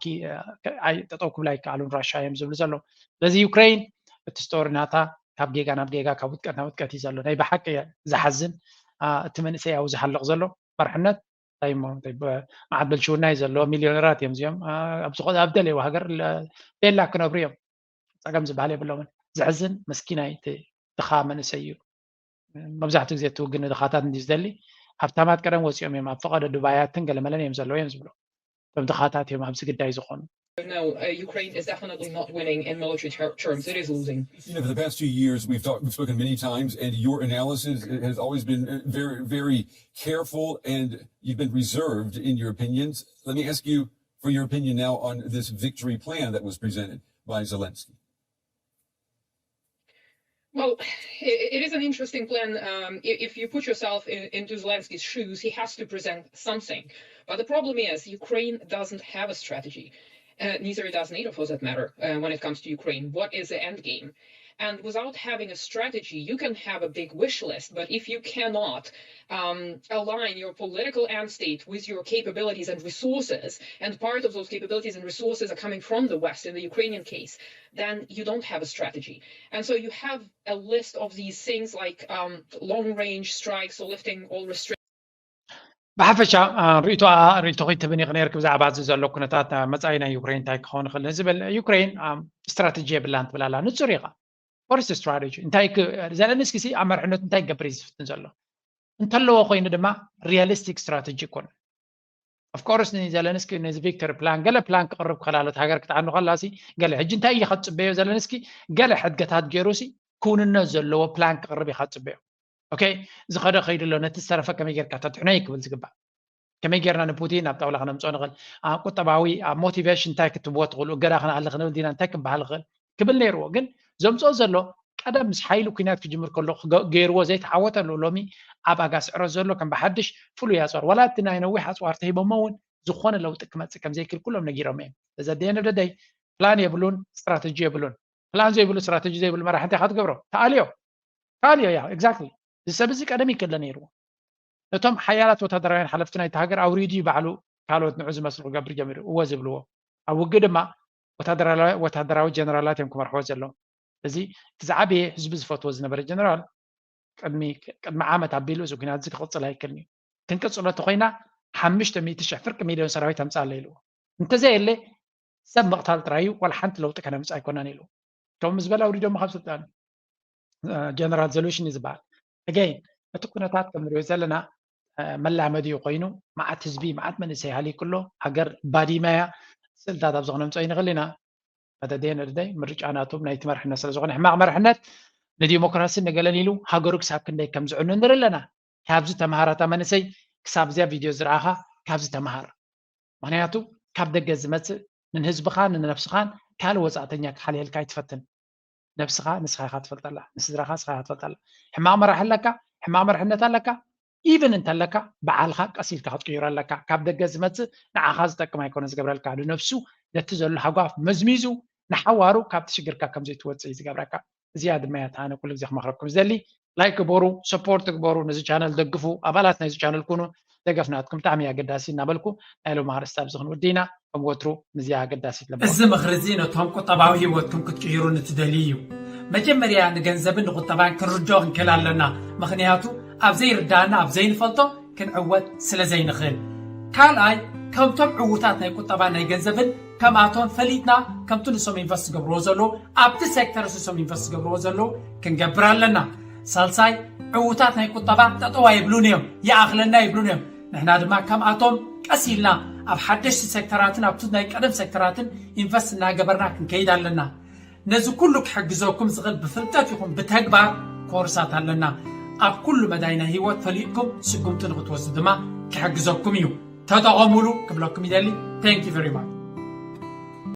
ጠጠው ክብላ ይከኣሉን ራሻ እዮም ዝብሉ ዘለዉ። ስለዚ ዩክሬን እቲ ስቶሪ ናታ ካብ ጌጋ ናብ ጌጋ ካብ ውጥቀት ናብ ውጥቀት እዩ ዘሎ። ናይ ብሓቂ ዝሓዝን እቲ መንእሰይ ኣብኡ ዝሃልቕ ዘሎ መርሕነት እንታይ እሞ እንታይ በ- መዓት ብልሽውና እዩ ዘለዎ። ሚሊዮነራት እዮም እዚኦም። ኣ- ኣብ ዝኾነ ኣብ ደለይዎ ሃገር ለ- ቤላ ክነብሩ እዮም። ፀገም ዝበሃል የብሎምን። ዘሕዝን መስኪናይ እቲ ድኻ መንእሰይ እዩ። መብዛሕትኡ ግዜ እቲ ውግን ንድኻታት እንዲ ዝደሊ ሃብታማት ቀደም ወፂኦም እዮም። ኣብ ፈቐዶ ዱባያትን ገለመለን እዮም ዘለዉ እዮም ዝብሉ። እቶም ድኻታት እዮም ኣብዚ ግዳይ ዝኾኑ። No, uh, Ukraine is definitely not winning in military ter- terms. It is losing. You know, for the past two years, we've talked, we've spoken many times, and your analysis has always been uh, very, very careful, and you've been reserved in your opinions. Let me ask you for your opinion now on this victory plan that was presented by Zelensky. Well, it is an interesting plan. Um, if you put yourself in, into Zelensky's shoes, he has to present something. But the problem is, Ukraine doesn't have a strategy. Uh, neither does NATO, for that matter, uh, when it comes to Ukraine. What is the end game? And without having a strategy, you can have a big wish list, but if you cannot um, align your political end state with your capabilities and resources, and part of those capabilities and resources are coming from the West in the Ukrainian case, then you don't have a strategy. And so you have a list of these things like um, long range strikes or lifting all restrictions. ብሓፈሻ ርእቶ ርእቶ ከይትብን ይኽእል ነርክ ብዛዕባ እዚ ዘሎ ኩነታት መፃኢ ናይ ዩክሬን እንታይ ክኸውን ይኽእል ንዝብል ዩክሬን ስትራተጂ የብላን ትብል ኣላ። ንፁር ኢኻ። What is the strategy? እንታይ ዘለንስኪ ሲ ኣብ መርሕነቱ እንታይ ክገብር እዩ ዝፍትን ዘሎ? እንተለዎ ኮይኑ ድማ ሪያሊስቲክ ስትራተጂ ይኮን። Of course ንዘለንስኪ ነዚ ቪክቶሪ ፕላን ገለ ፕላን ክቕርብ ክኽእል ኣሎ። ሃገር ክትዓኑ ከላ ሲ ገለ ሕጂ እንታይ ኢኻ ትፅበዮ ዘለንስኪ? ገለ ሕድገታት ገይሩ ሲ ክውንነት ዘለዎ ፕላን ክቕርብ ኢኻ ትፅበዮ። ኦኬ ዝኸደ ከይዱ ኣሎ። ነቲ ዝተረፈ ከመይ ጌርካ ተድሕኖ እዩ ክብል ዝግባእ። ከመይ ጌርና ንፑቲን ናብ ጣውላ ክነምፅኦ ንኽእል? ቁጠባዊ ሞቲቬሽን እንታይ ክትብዎ ትኽእሉ? እገዳ ክንኣሊ ክንብል ዲና? እንታይ ክበሃል ይኽእል ክብል ነይርዎ። ግን ዘምፅኦ ዘሎ ቀደም ምስ ሓይሊ ኩናት ክጅምር ከሎ ክገ- ገይርዎ ዘይተዓወተሉ ሎሚ ኣብ ኣጋስዕሮ ዘሎ ከም ብሓድሽ ፍሉይ ኣፅዋር ዋላ እቲ ናይ ነዊሕ ኣፅዋር ተሂቦሞ እውን ዝኾነ ለውጢ ክመፅእ ከም ዘይክእል ኩሎም ነጊሮም እዮም። እዚ ኣደየን ደደይ ፕላን የብሉን፣ ስትራተጂ የብሉን። ፕላን ዘይብሉ ስትራተጂ ዘይብሉ መራሒ እንታይ ኢኻ ትገብሮ? ተኣልዮ ተኣልዮ ያ ኤግዛክትሊ። እዚ ሰብ እዚ ቀደም ይክለ ነይርዎ። ነቶም ሓያላት ወታደራውያን ሓለፍቲ ናይቲ ሃገር ኣውሪዱ እዩ ባዕሉ ካልኦት ንዑ ዝመስሉ ክገብር ጀሚሩ እዎ ዝብልዎ። ኣብ ውግእ ድማ ወታደራዊ ጀነራላት እዮም ክመርሕዎ ዘለዎም። እዚ እቲ ዝዓበየ ህዝቢ ዝፈትዎ ዝነበረ ጀነራል ቅድሚ ቅድሚ ዓመት ኣቢሉ እዚ ኩናት እዚ ክቕፅል ኣይክእልን እዩ። ክንቅፅሎ እንተኮይና ሓሙሽተ ሚእቲ ሽሕ ፍርቂ ሚልዮን ሰራዊት ኣምፅኣለ ኢልዎ። እንተዘየለ ሰብ ምቕታል ጥራይ እዩ፣ ዋላ ሓንቲ ለውጢ ከነምፅእ ኣይኮናን ኢልዎ። እቶም ምስ በለ ኣውሪዶሞ ካብ ስልጣን ጀነራል ዘሉሽኒ ዝበሃል ኣገይን እቲ ኩነታት ከም ንሪኦ ዘለና መላመዲ እዩ ኮይኑ። መዓት ህዝቢ መዓት መንእሰይ ሃሊኩ ኣሎ። ሃገር ባዲማ እያ። ስእልታት ኣብዚ ክነምፅኦ ይንኽእል ኢና። መተደየ ነድደይ ምርጫ ናቶም ናይቲ መርሕነት ስለ ዝኾነ ሕማቕ መርሕነት ንዲሞክራሲ ንገለን ኢሉ ሃገሩ ክሳብ ክንደይ ከም ዝዕኑ ንርኢ ኣለና። ካብዚ ተምሃር ኣታ መንእሰይ፣ ክሳብ እዚኣ ቪድዮ ዝረኣኻ ካብዚ ተምሃር። ምክንያቱ ካብ ደገ ዝመፅእ ንህዝብኻን ንነብስኻን ካልእ ወፃእተኛ ክሓልየልካ ኣይትፈትን። ነብስኻ ንስኻ ኢኻ ትፈልጠላ፣ ንስድራኻ ንስኻ ኢኻ ትፈልጠላ። ሕማቕ መራሒ ኣለካ፣ ሕማቕ መርሕነት ኣለካ፣ ኢቨን እንተለካ በዓልኻ ቀስ ኢልካ ክትቅይሮ ኣለካ። ካብ ደገ ዝመፅእ ንዓኻ ዝጠቅም ኣይኮነ ዝገብረልካ፣ ንነብሱ ነቲ ዘሎ ሃጓፍ መዝሚዙ ንሓዋሩ ካብቲ ሽግርካ ከም ዘይትወፅእ እዩ ዝገብረካ። እዚኣ ድማ እያ ኣነ ኩሉ ግዜ ክመኽረኩም ዝደሊ። ላይክ ግበሩ፣ ሰፖርት ግበሩ፣ ነዚ ቻነል ደግፉ፣ ኣባላት ናይዚ ቻነል ኩኑ። ደገፍ ናትኩም ብጣዕሚ እዩ ኣገዳሲ እናበልኩ ናይ ሎሚ ኣርእስቲ ኣብዚ ክንውዲ ኢና። ከም ወትሩ ምስዚኣ ኣገዳሲት ለበዋ። እዚ ምኽሪ እዚ ነቶም ቁጠባዊ ህይወትኩም ክትቅይሩ ንትደልዩ እዩ። መጀመርያ ንገንዘብን ንቁጠባን ክንርድኦ ክንክእል ኣለና። ምኽንያቱ ኣብ ዘይርዳእና ኣብ ዘይንፈልጦ ክንዕወት ስለ ዘይንኽእል። ካልኣይ ከምቶም ዕዉታት ናይ ቁጠባ ናይ ገንዘብን ከምኣቶም ፈሊጥና ከምቲ ንሶም ኢንቨስት ዝገብርዎ ዘለዉ ኣብቲ ሴክተር ንሶም ኢንቨስት ዝገብርዎ ዘለዉ ክንገብር ኣለና። ሳልሳይ ዕዉታት ናይ ቁጠባ ጠጠው ኣይብሉን እዮም፣ ይኣኽለና ይብሉን እዮም። ንሕና ድማ ከምኣቶም ቀስ ኢልና ኣብ ሓደሽቲ ሴክተራትን ኣብቲ ናይ ቀደም ሴክተራትን ኢንቨስት እናገበርና ክንከይድ ኣለና። ነዚ ኩሉ ክሕግዘኩም ዝኽእል ብፍልጠት ይኹን ብተግባር ኮርሳት ኣለና። ኣብ ኩሉ መዳይ ናይ ህይወት ፈሊጥኩም ስጉምቲ ንክትወስዱ ድማ ክሕግዘኩም እዩ። ተጠቐሙሉ ክብለኩም ይደሊ። Thank you very much።